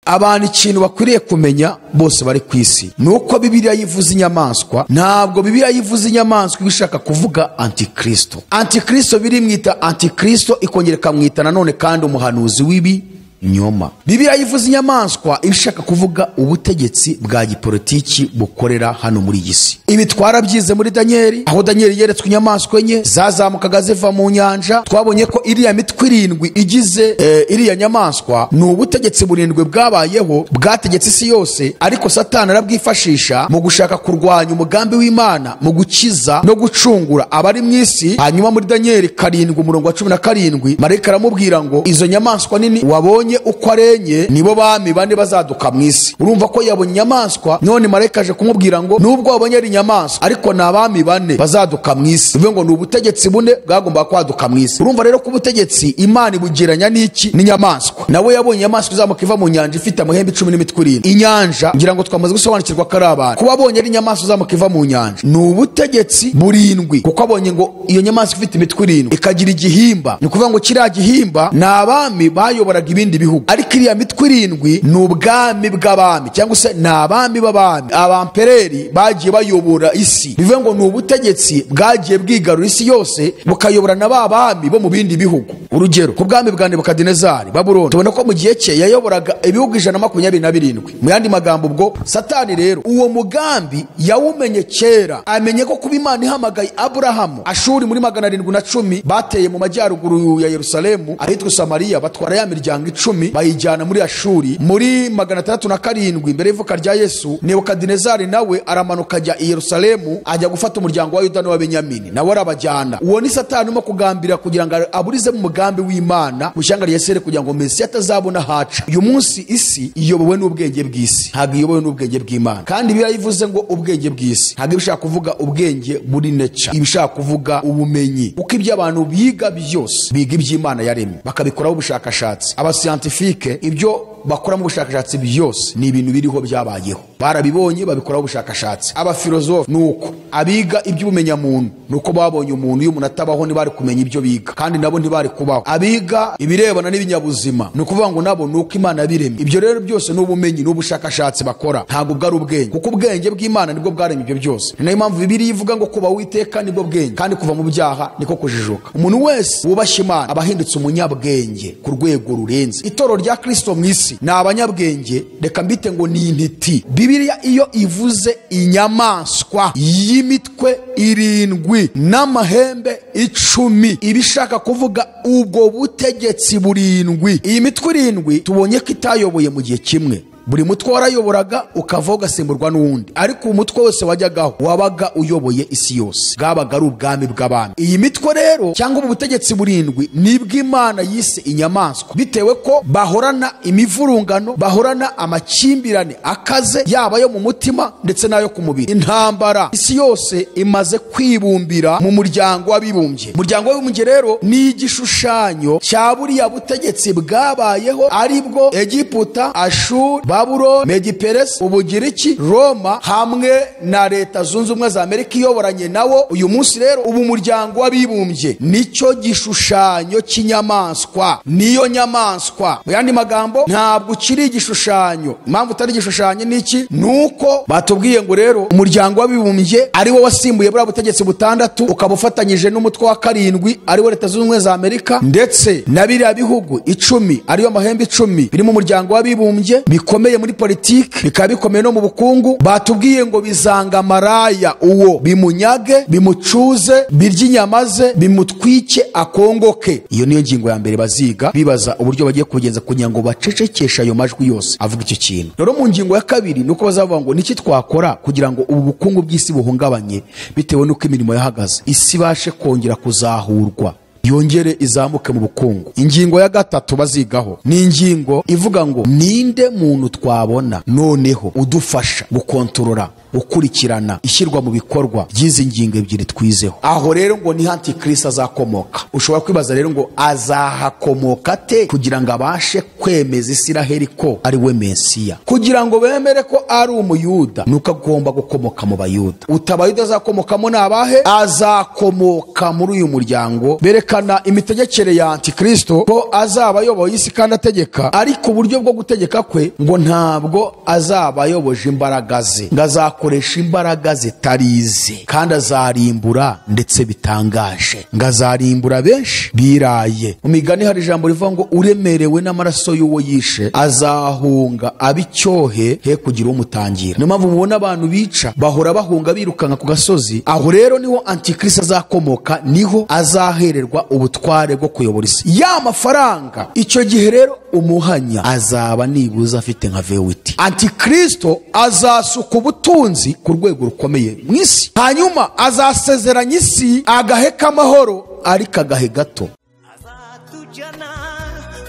Abantu ikintu bakwiriye kumenya bose bari ku isi ni uko Bibiliya yivuze inyamaswa. Ntabwo Bibiliya yivuze inyamaswa iba ishaka kuvuga antikristo. Antikristo birimwita antikristo, ikongera ikamwita nanone kandi umuhanuzi w'ibinyoma. Bibiliya yivuze inyamaswa iba ishaka kuvuga ubutegetsi bwa gipolitiki bukorera hano muri iyi si. Ibi twarabyize muri Danieli, aho Danieli yeretswe inyamaswa enye zazamukaga ziva mu nyanja. Twabonye ko iriya mitwe irindwi igize iriya nyamaswa ni ubutegetsi burindwi bwabayeho, bwategetse isi yose, ariko Satani arabwifashisha mu gushaka kurwanya umugambi w'Imana mu gukiza no gucungura abari mu isi. Hanyuma muri Danieli 7 umurongo wa 17, marayika aramubwira ngo izo nyamaswa nini wabonye uko ari enye nibo bami bane bazaduka mu isi. Urumva ko yabonye inyamaswa, none marayika aje kumubwira ngo nubwo wabonye ari inyamaswa ariko ni abami bane bazaduka mu isi. Bivuze ngo ni ubutegetsi bune bwagomba kwaduka mu isi. Urumva rero ko ubutegetsi Imana ibugeranya n'iki? N'inyamaswa. Nawe yabonye inyamaswa izamuka iva mu nyanja ifite amahembe 10 n'imitwe 7. Inyanja ngira ngo twamaze gusobanukirwa ko ari abantu. Kuba abonye ari inyamaswa izamuka iva mu nyanja ni ubutegetsi burindwi, kuko abonye ngo iyo nyamaswa ifite imitwe 7 ikagira igihimba. Ni ukuvuga ngo kiriya gihimba ni abami bayoboraga ibindi bihugu, ariko iriya mitwe 7 ni ubwami bw'abami, cyangwa se ni abami b'abami, abampereri bagiye bayobora isi. Bivuze ngo ni ubutegetsi bwagiye bwigarura isi yose, bukayobora na ba bami bo mu bindi bihugu. Urugero ku bwami bwa Nebukadinezari Babuloni, tubona ko mu gihe cye yayoboraga ibihugu 127. Mu yandi magambo ubwo Satani rero uwo mugambi yawumenye kera, amenye ko kuba Imana ihamagaye Aburahamu, Ashuri muri 710 bateye mu majyaruguru ya Yerusalemu ahitwa Samariya, batwara ya miryango 10 bayijyana muri Ashuri. Muri 607 mbere y'ivuka rya Yesu, Nebukadinezari nawe aramanuka ajya i Yerusalemu, ajya gufata umuryango wa Yuda n'uwa Benyamini, nawe arabajyana. Uwo ni Satani urimo kugambira kugira ngo aburize mu mugambi w'Imana mu ishyanga rya Isirayeli, kugira ngo Mesiya atazabona haca. Uyu munsi isi iyobowe n'ubwenge bw'isi, ntabwo iyobowe n'ubwenge bw'Imana. Kandi Bibiliya ivuze ngo ubwenge bw'isi ntabwo ibishaka kuvuga ubwenge buri nature, ibishaka kuvuga ubumenyi, kuko ibyo abantu biga byose biga iby'Imana yaremye, bakabikoraho ubushakashatsi. Abasiyantifike ibyo bakora mu bushakashatsi byose ni ibintu biriho byabayeho, barabibonye babikoraho ubushakashatsi. Abafilozofe nuko abiga iby'ubumenyamuntu nuko babonye umuntu, iyo umuntu atabaho ntibari kumenya ibyo biga, kandi nabo ntibari kubaho. Abiga ibirebana n'ibinyabuzima ni ukuvuga ngo nabo nuko Imana yabiremye. Ibyo rero byose ni ubumenyi n'ubushakashatsi bakora, ntabwo bwari ubwenge, kuko ubwenge bw'Imana nibwo bwaremye ibyo byose. Ni nayo mpamvu Bibiliya ivuga ngo kuba Uwiteka nibwo bwenge, kandi kuva mu byaha niko kujijuka. Umuntu wese wubashye Imana aba ahindutse umunyabwenge ku rwego rurenze. Itorero rya Kristo mu isi ni abanyabwenge, reka mbite ngo ni intiti. Bibiliya iyo ivuze inyamaswa y'imitwe 7 n'amahembe 10 iba ishaka kuvuga ubwo butegetsi burindwi. Iyi mitwe 7 tubonye ko itayoboye mu gihe kimwe. Buri mutwe warayoboraga ukavaho ugasimburwa n'uwundi, ariko umutwe wose wajyagaho wabaga uyoboye isi yose, bwabaga ari ubwami bw'abami. Iyi mitwe rero cyangwa ubu butegetsi burindwi nibwo Imana yise inyamaswa, bitewe ko bahorana imivurungano, bahorana amakimbirane akaze, yaba yo mu mutima ndetse n'ayo ku mubiri. Intambara isi yose imaze kwibumbira mu muryango w'abibumbye. Umuryango w'abibumbye rero ni igishushanyo cya buriya butegetsi bwabayeho, aribwo Egiputa, Ashuri, Babuloni, Mediperesi, Ubugiriki, Roma hamwe na Leta Zunze Ubumwe za Amerika iyoboranye nawo. Uyu munsi rero ubu muryango w'abibumbye nicyo gishushanyo cy'inyamaswa, niyo nyamaswa. Mu yandi magambo ntabwo ukiri igishushanyo. Impamvu utari igishushanyo niki? Nuko batubwiye ngo rero umuryango w'abibumbye ari wo wasimbuye buriya butegetsi butandatu, ukaba ufatanyije n'umutwe wa 7 ari wo Leta Zunze Ubumwe za Amerika, ndetse na biriya bihugu 10 ariyo mahembe 10 biri mu muryango w'abibumbye, bikomeye muri politiki, bikaba bikomeye no mu bukungu. Batubwiye ngo bizanga maraya uwo, bimunyage, bimucuze, birye inyama ze, bimutwike akongoke. Iyo niyo ngingo ya mbere baziga, bibaza uburyo bagiye kugenza kugira ngo bacecekeshe ayo majwi yose avuga icyo kintu. Rero mu ngingo ya kabiri nuko bazavuga ngo niki twakora kugira ngo ubu bukungu bw'isi buhungabanye bitewe n'uko imirimo yahagaze, isi ibashe kongera kuzahurwa, yongere izamuke mu bukungu. Ingingo ya gatatu bazigaho ni ingingo ivuga ngo ninde muntu twabona noneho udufasha gukontorora Gukurikirana ishyirwa mu bikorwa ry'izi ngingo ebyiri twizeho. Aho rero ngo ni antikristo azakomoka. Ushobora kwibaza rero ngo azahakomoka ate kugira ngo abashe kwemeza Isiraheli ko ari we Mesiya? Kugira ngo bemere ko ari umuyuda nuko agomba gukomoka mu Bayuda. Utabayuda azakomokamo ni abahe? Azakomoka muri uyu muryango. Berekana imitegekere ya antikristo ko azaba ayoboye isi kandi ategeka, ariko uburyo bwo gutegeka kwe ngo ntabwo azaba ayoboje imbaraga ze, ngo azakoresha imbaraga zitarize, kandi azarimbura ndetse bitangaje, ngo azarimbura benshi biraye. Mu migani hari ijambo rivuga ngo uremerewe n'amaraso y'uwo yishe azahunga abicyohe he kugira umutangira. Niyo mpamvu mubona abantu bica bahora bahunga birukanka ku gasozi. Aho rero niho antikristo azakomoka, niho azahererwa ubutware bwo kuyobora isi. Ya mafaranga icyo gihe rero umuhanya azaba nibuza afite nka vewiti. Antikristo azasuka ubutunzi ku rwego rukomeye mu isi, hanyuma azasezeranya isi agahe k'amahoro ariko agahe gato. Azatujyana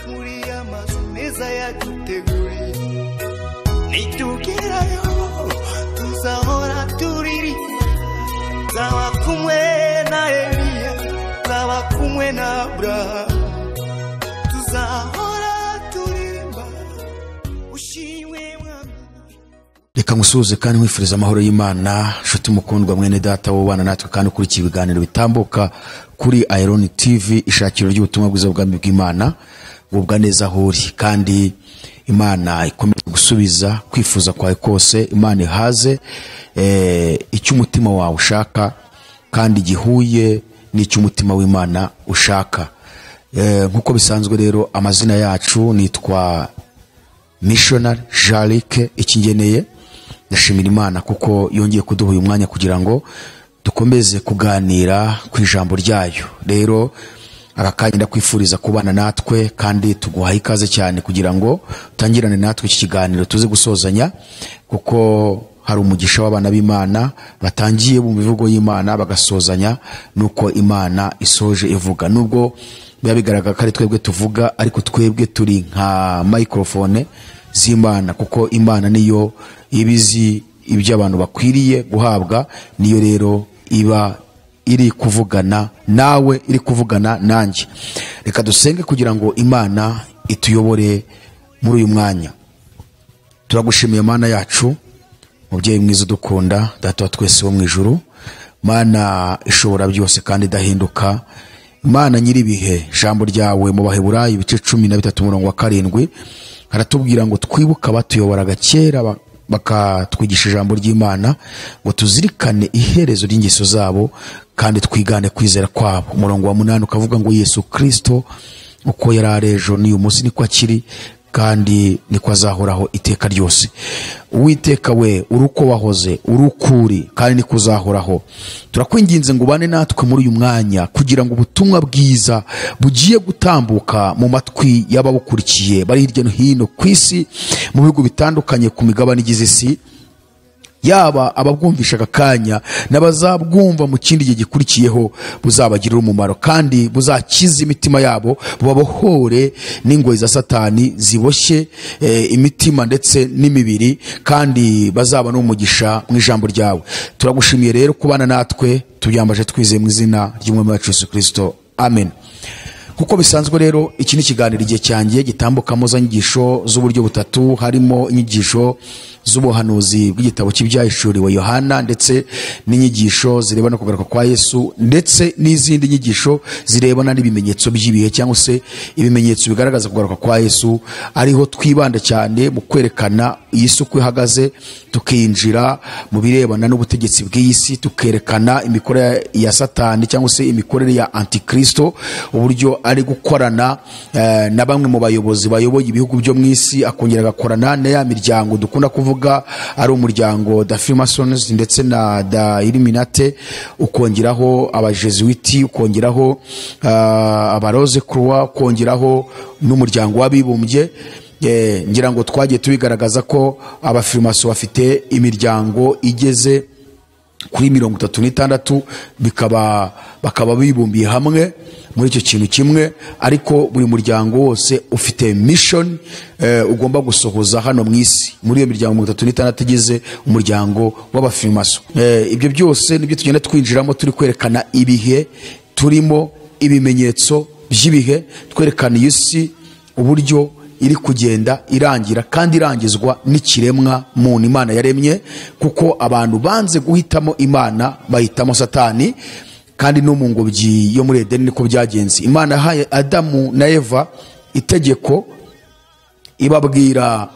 muri ya mazu meza yaduteguriye, nitugerayo tuzahora turirimba, nzaba kumwe na Eliya, nzaba kumwe na Abrahamu, tuzahora turirimba ushimwe Mwami. Reka ngusuhuze kandi nkwifuriza amahoro y'Imana, nshuti mukundwa mwene data wubana natwe kandi ukurikiye ibiganiro bitambuka kuri Iron TV, ishakiro ry'ubutumwa bwiza bw'ubwami bw'Imana. Gubwa neza aho uri, kandi Imana ikomeze gusubiza kwifuza kwawe kose. Imana ihaze icyo umutima wawe ushaka kandi gihuye n'icyo umutima w'Imana ushaka. Nkuko bisanzwe rero amazina yacu nitwa Missionary Jarike Ikingeneye. Ndashimira Imana kuko yongeye kuduha uyu mwanya kugira ngo dukomeze kuganira ku ijambo ryayo. Rero aka kanya ndakwifuriza kubana natwe kandi tuguhaye ikaze cyane kugira ngo utangirane natwe iki kiganiro tuze gusozanya, kuko hari umugisha w'abana b'Imana batangiye mu mivugo y'Imana bagasozanya nuko Imana isoje ivuga. Nubwo biba bigaragara ko ari twebwe tuvuga, ariko twebwe turi nka microphone z'Imana, kuko Imana niyo ibizi ibyo abantu bakwiriye guhabwa, niyo rero iba iri kuvugana nawe, iri kuvugana nanjye. Reka dusenge kugira ngo Imana ituyobore muri uyu mwanya. Turagushimiye Mana yacu, mubyeyi mwiza udukunda, data wa twese wo mu ijuru, Mana ishobora byose kandi idahinduka, Imana nyiribihe. Ijambo ryawe mu Baheburayo ibice 13 umurongo wa 7 haratubwira ngo twibuka abatuyoboraga kera bakatwigisha ijambo ry'Imana, ngo tuzirikane iherezo ry'ingeso zabo kandi twigane kwizera kwabo. Umurongo wa 8 ukavuga ngo Yesu Kristo uko yari ari ejo n'uyu munsi niko akiri kandi niko azahoraho iteka ryose. Uwiteka we, uruko wahoze, urukuri kandi niko uzahoraho. Turakwinginze ngo ubane natwe muri uyu mwanya kugira ngo ubutumwa bwiza bugiye gutambuka mu matwi y'ababukurikiye bari hirya no hino ku isi, mu bihugu bitandukanye, ku migabane igize isi, yaba ababwumvisha aka kanya n'abazabwumva mu kindi gihe gikurikiyeho, buzabagirira umumaro kandi buzakiza imitima yabo, bubabohore n'ingoyi za Satani ziboshye imitima ndetse n'imibiri, kandi bazaba n'umugisha mu ijambo ryawe. Turagushimiye rero kubana natwe, tubyambaje twizeye mu izina ry'Umwami wacu Yesu Kristo, amen. Kuko bisanzwe rero iki ni ikiganiro igihe cyanjye gitambukamo za nyigisho z'uburyo butatu, harimo inyigisho z'ubuhanuzi bw'igitabo cy'ibyahishuriwe Yohana, ndetse n'inyigisho zirebana no kugaruka kwa Yesu, ndetse n'izindi nyigisho zirebana n'ibimenyetso by'ibihe cyangwa se ibimenyetso bigaragaza kugaruka kwa Yesu, ariho twibanda cyane mu kwerekana iyi si uko ihagaze, tukinjira mu birebana n'ubutegetsi bw'iyi si, tukerekana imikorere ya Satani cyangwa se imikorere ya Antikristo, uburyo ari gukorana na bamwe mu bayobozi bayoboye ibihugu byo mu isi, akongera agakorana na ya miryango dukunda kuvuga ari umuryango da Freemasons ndetse na da Illuminati, ukongeraho abajesuiti, ukongeraho abarose Croix, ukongeraho n'umuryango w'abibumbye. Ngira ngo twagiye tubigaragaza ko abafrimaso bafite imiryango igeze kuri 36, bakaba bibumbiye hamwe muri icyo kintu kimwe. Ariko buri muryango wose ufite mission ugomba gusohoza hano mu isi, muri iyo miryango 36 igize umuryango w'abafirimaso. Ibyo byose nibyo tugenda twinjiramo, turi kwerekana ibihe turimo, ibimenyetso by'ibihe, twerekana iyi si uburyo iri kugenda irangira, kandi irangizwa n'ikiremwa muntu Imana yaremye, kuko abantu banze guhitamo Imana bahitamo Satani. Kandi no mu ngobyi yo muri Edeni niko byagenze. Imana yahaye Adamu na Eva itegeko, ibabwira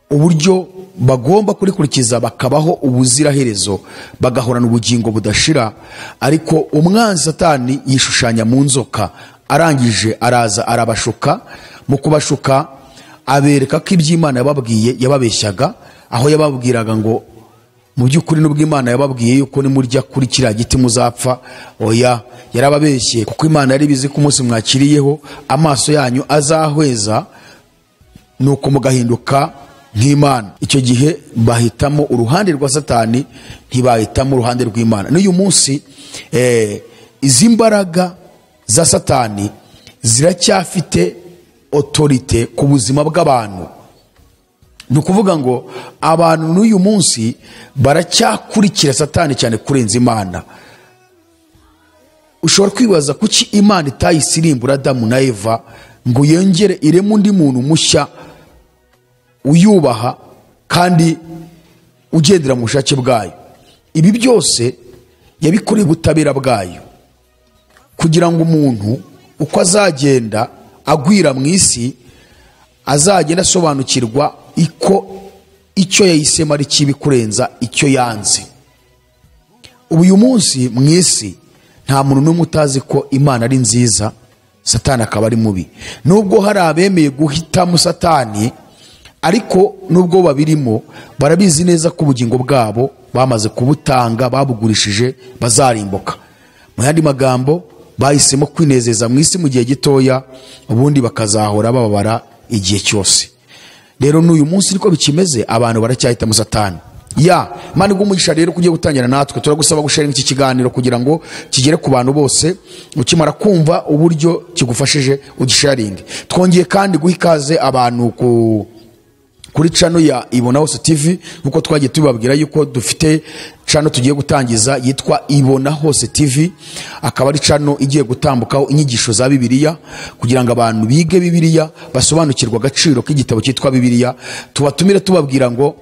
uburyo bagomba kurikurikiza bakabaho ubuziraherezo, bagahorana ubugingo budashira. Ariko umwanzi Satani yishushanya mu nzoka, arangije araza arabashuka. Mu kubashuka abereka ko iby'Imana yababwiye yababeshyaga, aho yababwiraga ngo mu by'ukuri nubwo Imana yababwiye yuko nimurya kuri kiriya giti muzapfa, oya, yarababeshye, kuko Imana yari bizi ko umunsi mwakiriyeho amaso yanyu azahweza, nuko mugahinduka nk'Imana. Icyo gihe bahitamo uruhande rwa Satani, ntibahitamo uruhande rw'Imana. N'uyu munsi izi mbaraga za Satani ziracyafite autorité ku buzima bw'abantu. Ni ukuvuga ngo abantu n'uyu munsi baracyakurikira Satani cyane kurenza Imana. Ushobora kwibaza kuki Imana itahise irimbura Adamu na Eva ngo yongere ireme undi muntu mushya uyubaha kandi ugendera mu bushake bwayo. Ibi byose yabikoreye ubutabera bwayo, kugira ngo umuntu uko azagenda agwira mu isi azagenda asobanukirwa iko icyo yahisemo ari kibi kurenza icyo yanze. Ubu uyu munsi mu isi nta muntu n'umwe utazi ko Imana ari nziza, Satani akaba ari mubi. Nubwo hari abemeye guhitamo Satani, ariko nubwo babirimo barabizi neza ko ubugingo bwabo bamaze kubutanga, babugurishije, bazarimbuka. Mu yandi magambo, bahisemo kwinezeza mu isi mu gihe gitoya, ubundi bakazahora bababara igihe cyose. Rero n'uyu munsi niko bikimeze, abantu baracyahitamo Satani. Ya Imana iguhe umugisha rero kugiye gutangira natwe. Turagusaba gusharinga iki kiganiro kugira ngo kigere ku bantu bose. Ukimara kumva uburyo kigufashije ugisharinge. Twongeye kandi guha ikaze abantu kuri channel ya Ibona Hose TV, nkuko twagiye tubabwira yuko dufite channel tugiye gutangiza yitwa Ibona Hose TV, akaba ari channel igiye gutambukaho inyigisho za Bibiliya kugira ngo abantu bige Bibiliya, basobanukirwe agaciro k'igitabo cyitwa Bibiliya. Tubatumire tubabwira ngo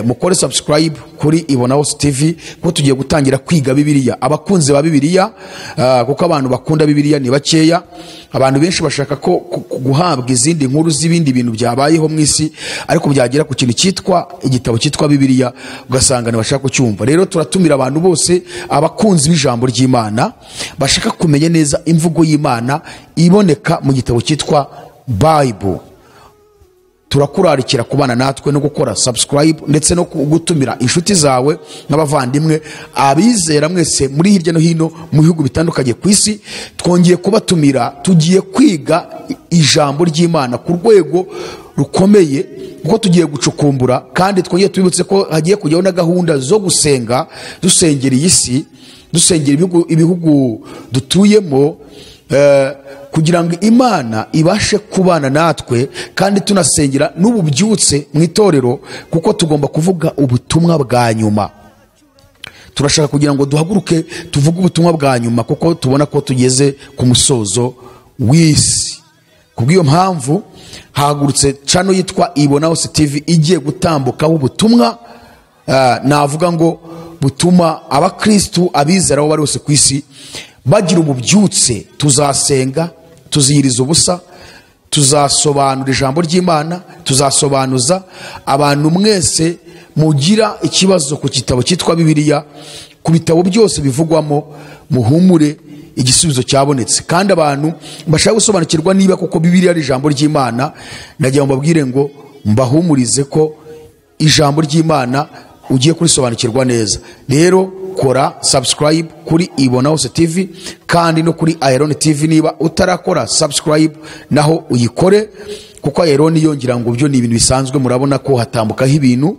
mukore subscribe kuri Ibona Hose TV, kuko tugiye gutangira kwiga Bibiliya. Abakunzi ba Bibiliya, kuko abantu bakunda Bibiliya ni bakeya, abantu benshi bashaka ko guhabwa izindi nkuru z'ibindi bintu byabayeho mu isi, ariko byagera ku kintu cyitwa igitabo cyitwa Bibiliya ugasanga ntibashaka kucyumva. Rero turatumira abantu bose abakunzi b'ijambo ry'Imana bashaka kumenya neza imvugo y'Imana iboneka mu gitabo cyitwa Bible. Turakurarikira kubana natwe no gukora subscribe, ndetse no gutumira inshuti zawe n'abavandimwe abizera mwese muri hirya no hino mu bihugu bitandukanye ku isi. Twongeye kubatumira, tugiye kwiga ijambo ry'Imana ku rwego rukomeye, kuko tugiye gucukumbura, kandi twongeye tubibutse ko hagiye kujyaho na gahunda zo gusenga, dusengera iyi si, dusengera ibihugu dutuyemo, kugira ngo Imana ibashe kubana natwe, kandi tunasengera n'ububyutse mu itorero, kuko tugomba kuvuga ubutumwa bwa nyuma. Turashaka kugira ngo duhaguruke tuvuge ubutumwa bwa nyuma, kuko tubona ko tugeze ku musozo w'isi. Kubw'iyo mpamvu hahagurutse channel yitwa Ibona Hose TV igiye gutambukaho ubutumwa, navuga ngo butuma abakristu abizera aho bari hose ku isi bagira ububyutse. Tuzasenga, tuziyiriza ubusa, tuzasobanura ijambo ry'Imana, tuzasobanuza abantu mwese mugira ikibazo ku gitabo cyitwa Bibiliya, ku bitabo byose bivugwamo, muhumure igisubizo cyabonetse. Kandi abantu bashaka gusobanukirwa niba koko Bibiliya ari ijambo ry'Imana, nagira ngo mbabwire ngo mbahumurize ko ijambo ry'Imana ugiye kurisobanukirwa neza. Rero kora subscribe kuri Ibona Hose TV kandi no kuri Iron TV. Niba utarakora subscribe naho uyikore, Kuko Ayeroni yongera ngo byo ni ibintu bisanzwe, murabona ko hatambukaho ibintu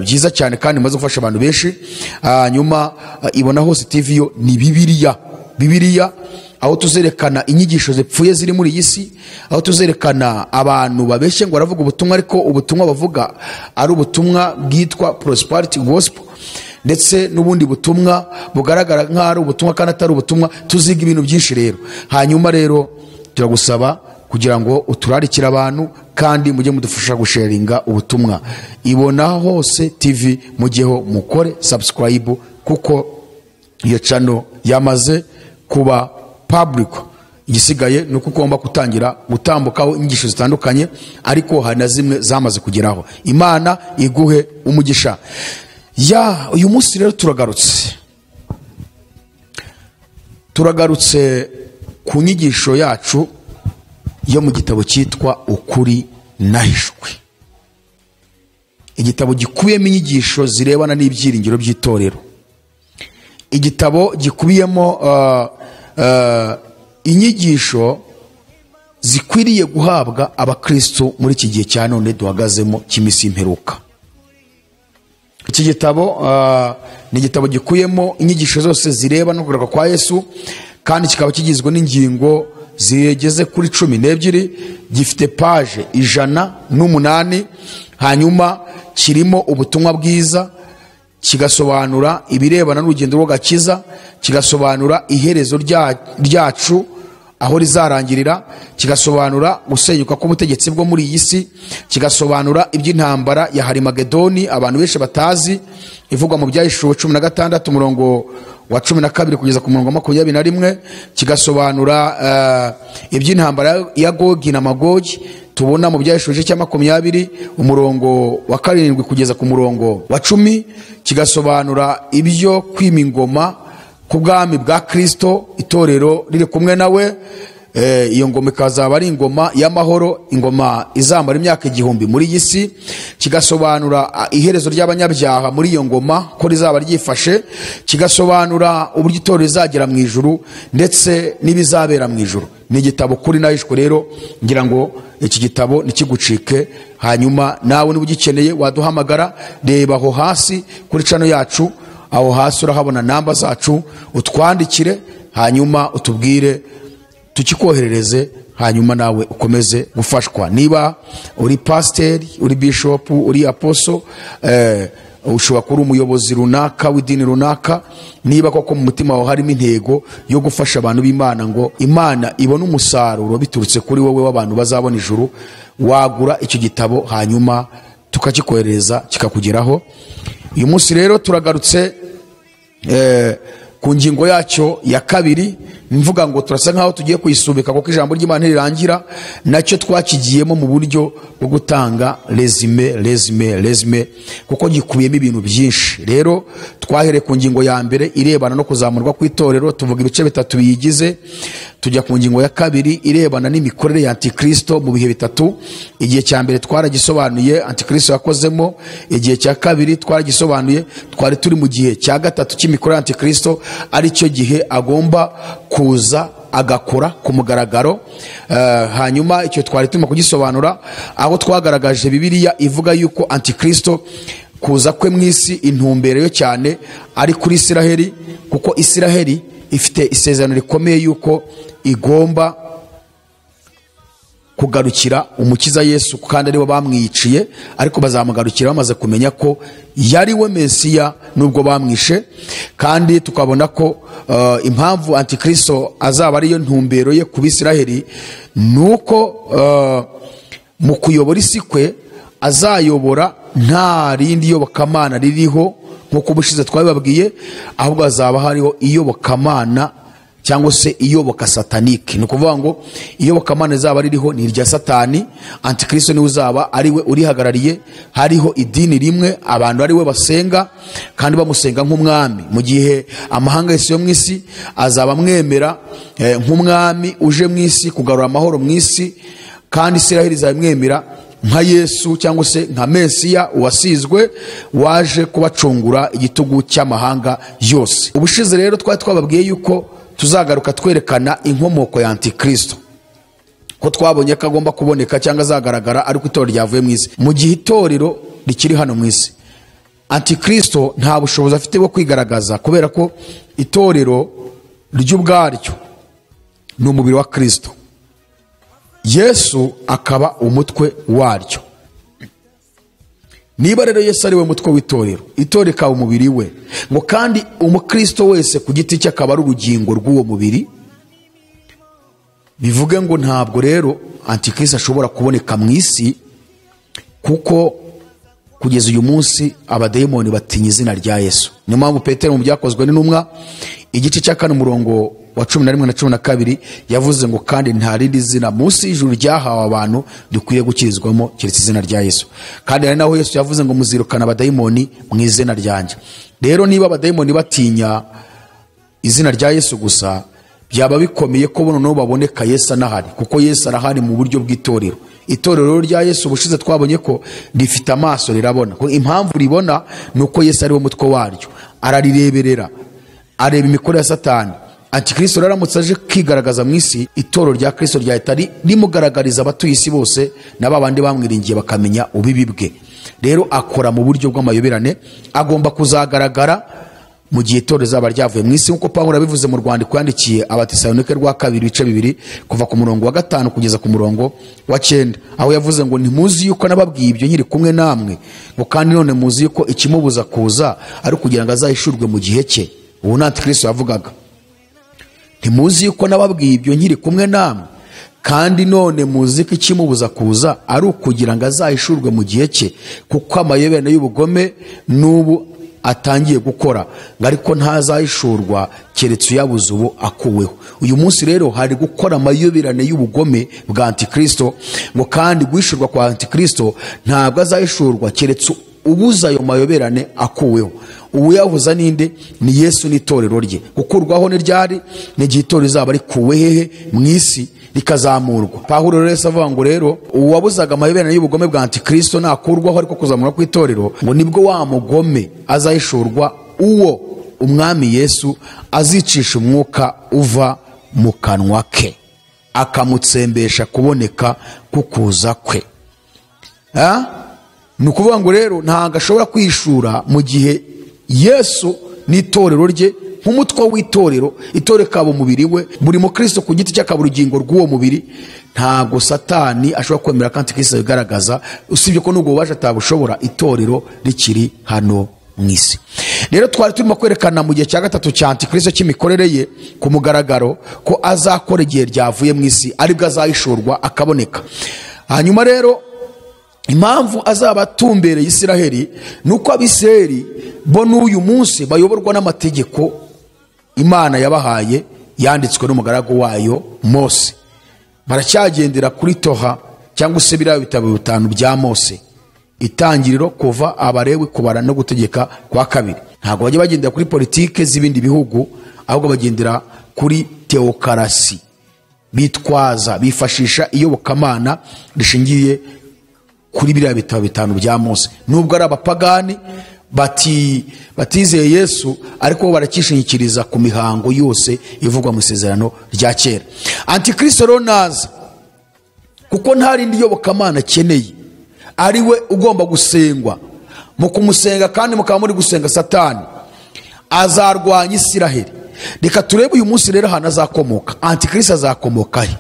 byiza cyane kandi bimaze gufasha abantu benshi. Hanyuma Ibona Hose TV yo ni Bibiliya, Bibiliya aho tuzerekana inyigisho zipfuye ziri muri iyi si, aho tuzerekana abantu babeshye ngo baravuga ubutumwa ariko ubutumwa bavuga ari ubutumwa bwitwa prosperity gospel, ndetse n'ubundi butumwa bugaragara nk'aho ari ubutumwa kandi atari ubutumwa. Tuziga ibintu byinshi rero. Hanyuma rero turagusaba kugira ngo uturarikire abantu kandi mujye mudufasha gusharinga ubutumwa. Ibona Hose TV mujyeho mukore subscribe, kuko iyo channel yamaze kuba public. Igisigaye ni uko ugomba gutangira gutambukaho inyigisho zitandukanye, ariko hari na zimwe zamaze kugeraho. Imana iguhe umugisha. Ya uyu munsi rero turagarutse ku nyigisho yacu yo mu gitabo cyitwa Ukuri Nahishwe, igitabo gikubiyemo inyigisho zirebana n'ibyiringiro by'itorero, igitabo gikubiyemo inyigisho zikwiriye guhabwa abakristo muri iki gihe cya none duhagazemo cy'iminsi y'imperuka. Iki gitabo ni igitabo gikubiyemo inyigisho zose zireba no kugaruka kwa Yesu, kandi kikaba kigizwe n'ingingo zigeze kuri 12, gifite page 108. Hanyuma kirimo ubutumwa bwiza, kigasobanura ibirebana n'urugendo rw'agakiza, kigasobanura iherezo ryacu aho rizarangirira, kigasobanura gusenyuka k'ubutegetsi bwo muri iyi si, kigasobanura iby'intambara ya Harimagedoni abantu benshi batazi, ivugwa mu Byahishuwe 16 umurongo wa 12 kugeza ku murongo wa 21, kigasobanura iby'intambara ya Gogi na Magogi tubona mu Byahishuwe cya 20 umurongo wa 7 kugeza ku murongo wa 10, kigasobanura ibyo kwima ingoma ku bwami bwa Kristo, itorero riri kumwe nawe. Iyo ngoma ikazaba ari ingoma y'amahoro, ingoma izamara imyaka 1000 muri iyi si, kigasobanura iherezo ry'abanyabyaha muri iyo ngoma ko rizaba ryifashe, kigasobanura uburyo itorero rizagera mu ijuru ndetse n'ibizabera mu ijuru. Ni igitabo Kuri Nahishwe rero, ngira ngo iki gitabo ntikigucike. Hanyuma nawe niba ugikeneye waduhamagara, reba aho hasi kuri channel yacu, aho hasi urahabona namba zacu, utwandikire hanyuma utubwire tukikoherereze, hanyuma nawe ukomeze gufashwa. Niba uri pastor, uri bishop, uri apostle, ushobora kuba umuyobozi runaka w'idini runaka, niba koko mu mutima wawe harimo intego yo gufasha abantu b'Imana ngo Imana ibone umusaruro biturutse kuri wowe w'abantu bazabona ijuru, wagura icyo gitabo hanyuma tukakikoherereza kikakugeraho. Uyu munsi rero turagarutse ku ngingo yacyo ya kabiri, mvuga ngo turasa nkaho tugiye kuyisubika kuko ijambo ry'Imana ntirirangira, nacyo twakigiyemo mu buryo bwo gutanga resume kuko gikubiyemo ibintu byinshi. Rero twahereye ku ngingo ya mbere irebana no kuzamurwa kw'itorero, tuvuga ibice bitatu biyigize, tujya ku ngingo ya kabiri irebana n'imikorere ya Antikristo mu bihe bitatu. Igihe cya mbere twaragisobanuye Antikristo yakozemo, igihe cya kabiri twaragisobanuye, twari turi mu gihe cya gatatu cy'imikorere ya Antikristo, ari cyo gihe agomba kuza agakora ku mugaragaro. Hanyuma icyo twari turimo kugisobanura, aho twagaragaje Bibiliya ivuga yuko Antikristo kuza kwe mu isi intumbero yo cyane ari kuri Isiraheli, kuko Isiraheli ifite isezerano rikomeye yuko igomba kugarukira umukiza Yesu, kandi aribo bamwiciye, ariko bazamugarukira bamaze kumenya ko yari we Mesiya nubwo bamwishe. Kandi tukabona ko impamvu Antikristo azaba ariyo ntumbero ye ku Bisiraheli nuko mu kuyobora isi kwe azayobora nta rindi yobokamana ririho nkuko ubushize twabibabwiye, ahubwo azaba hariho iyobokamana cyangwa se iyoboka satanike. Ni ukuvuga ngo iyobokamana izaba ririho ni irya Satani, Antikristo niwe uzaba ari we urihagarariye. Hariho idini rimwe abantu ari we basenga kandi bamusenga nk'umwami, mu gihe amahanga yose yo mu isi azaba amwemera nk'umwami uje mu isi kugarura amahoro mu isi, kandi Isiraheli izamwemera nka Yesu cyangwa se nka Mesiya wasizwe waje kubacungura igitugu cy'amahanga yose. Ubushize rero twari twababwiye yuko tuzagaruka twerekana inkomoko ya Antikristo. Ko twabonye ko agomba kuboneka cyangwa azagaragara ariko itorero ryavuye mu isi. Mu gihe itorero rikiri hano mu isi, Antikristo nta bushobozi afite bwo kwigaragaza, kubera ko itorero ry'ubwaryo ni umubiri wa Kristo, Yesu akaba umutwe waryo. Niba rero Yesu ari we mutwe w'itorero, itorero ikaba umubiri we, ngo kandi umukristo wese ku giti cye akaba ari urugingo rw'uwo mubiri, bivuge ngo ntabwo rero Antikristo ashobora kuboneka mu isi, kuko kugeza uyu munsi abadayimoni batinya izina rya Yesu. Niyo mpamvu Petero mu Byakozwe n'Intumwa igice cya 4 umurongo wa 11 na 12 yavuze ngo kandi nta rindi zina munsi y'ijuru ryahawe abantu dukwiye gukirizwamo keretse izina rya Yesu. Kandi hari naho Yesu yavuze ngo muzirukana abadayimoni mu izina ryanjye. Rero niba abadayimoni batinya izina rya Yesu gusa, byaba bikomeye ko noneho baboneka Yesu anahari, kuko Yesu arahari mu buryo bw'itorero. Itorero rya Yesu ubushize twabonye ko rifite amaso, rirabona. Impamvu ribona ni uko Yesu ari we mutwe waryo, ararireberera, areba imikorere ya Satani. Antikristo aramutse aje kwigaragaza mu isi, itorero rya Kristo ryahita rimugaragariza abatuye isi bose na babandi bamwiringiye bakamenya ubibi bwe. Rero akora mu buryo bw'amayoberane, agomba kuzagaragara mu gihe itorero rizaba ryavuye mu isi, nkuko Pawulo yabivuze mu rwandiko yandikiye Abatesalonike rwa 2 ibice 2 kuva ku murongo wa 5 kugeza ku murongo wa 9, aho yavuze ngo ntimuzi yuko nababwiye ibyo nkiri kumwe namwe, ngo kandi none muzi yuko ikimubuza kuza ari kugira ngo azahishurwe mu gihe cye. Ubu ni Antikristo yavugaga. Ntimuzi yuko nababwiye ibyo nkiri kumwe namwe, kandi none muzi ko ikimubuza kuza ari ukugira ngo azahishurwe mu gihe cye, kuko amayoberane y'ubugome n'ubu atangiye gukora, ngo ariko ntazahishurwa keretse uyabuze ubu akuweho. Uyu munsi rero hari gukora amayoberane y'ubugome bwa Antikristo, ngo kandi guhishurwa kwa Antikristo ntabwo azahishurwa keretse ubuza ayo mayoberane akuweho. Uyabuza ninde? Ni Yesu n'itorero rye. Gukurwaho ni ryari? Ni igihe itorero rizaba rikuwe hehe? Mu isi, rikazamurwa. Pawulo rero avuga ngo rero uwabuzaga amayoberane y'ubugome bwa Antikristo nakurwaho ariko kuzamura kw'itorero, ngo nibwo wa mugome azahishurwa, uwo umwami Yesu azicisha umwuka uva mu kanwa ke, akamutsembesha kuboneka kukuza kwe. Ni ukuvuga ngo rero ntabwo ashobora kwishura mu gihe Yesu n'itorero rye nk'umutwe w'itorero, itorero ikaba umubiri we, buri mukristo ku giti cye akaba urugingo rw'uwo mubiri, ntabwo Satani ashobora kwemera ko Antikristo yigaragaza, usibye ko n'ubwo bubasha atabushobora itorero rikiri hano mu isi. Rero twari turimo kwerekana mu gihe cya 3 cya Antikristo cy'imikorere ye ku mugaragaro ko azakora igihe ryavuye mu isi, aribwo azahishurwa akaboneka. Hanyuma rero impamvu azaba atumbereye Isiraheli nuko Abisiraheli bo n'uyu munsi bayoborwa n'amategeko Imana yabahaye yanditswe n'umugaragu wayo Mose. Baracyagendera kuri Toha cyangwa se biriya bitabo 5 bya Mose, Itangiriro, Kuva, Abalewi, Kubara no Gutegeka kwa 2. Ntabwo bajya bagendera kuri politike z'ibindi bihugu, ahubwo bagendera kuri teokarasi, bitwaza bifashisha iyobokamana rishingiye kuri biriya bitabo 5 bya Mose. Nubwo ari abapagani batizeye Yesu, ariko bo barakishingikiriza ku mihango yose ivugwa mu isezerano rya kera. Antikristo rero naza, kuko nta rindi yobokamana akeneye, ari we ugomba gusengwa. Mu kumusenga kandi mukaba muri gusenga Satani, azarwanya Isiraheli. Reka turebe uyu munsi rero ahantu azakomoka. Antikristo azakomoka he?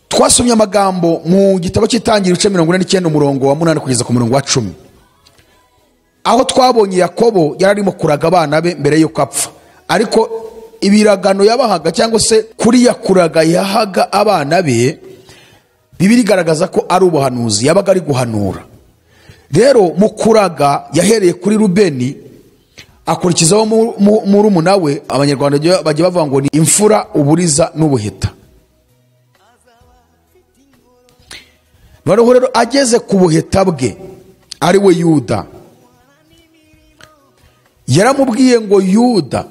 Twasomye amagambo mu gitabo cy'Itangiriro ibice 49 umurongo wa 8 kugeza ku murongo wa 10, aho twabonye Yakobo yararimo kuraga abana be mbere yuko apfa, ariko ibiragano yabahaga cyangwa se kuri yakuraga yahaga abana be, Bibiliya igaragaza ko ari ubuhanuzi yabaga ari guhanura. Rero mu kuraga yahereye kuri Rubeni, akurikizaho murumuna we. Abanyarwanda bajya bavuga ngo ni imfura, uburiza n'ubuheta. Noneho rero ageze ku buheta bwe ari we Yuda, yaramubwiye ngo Yuda,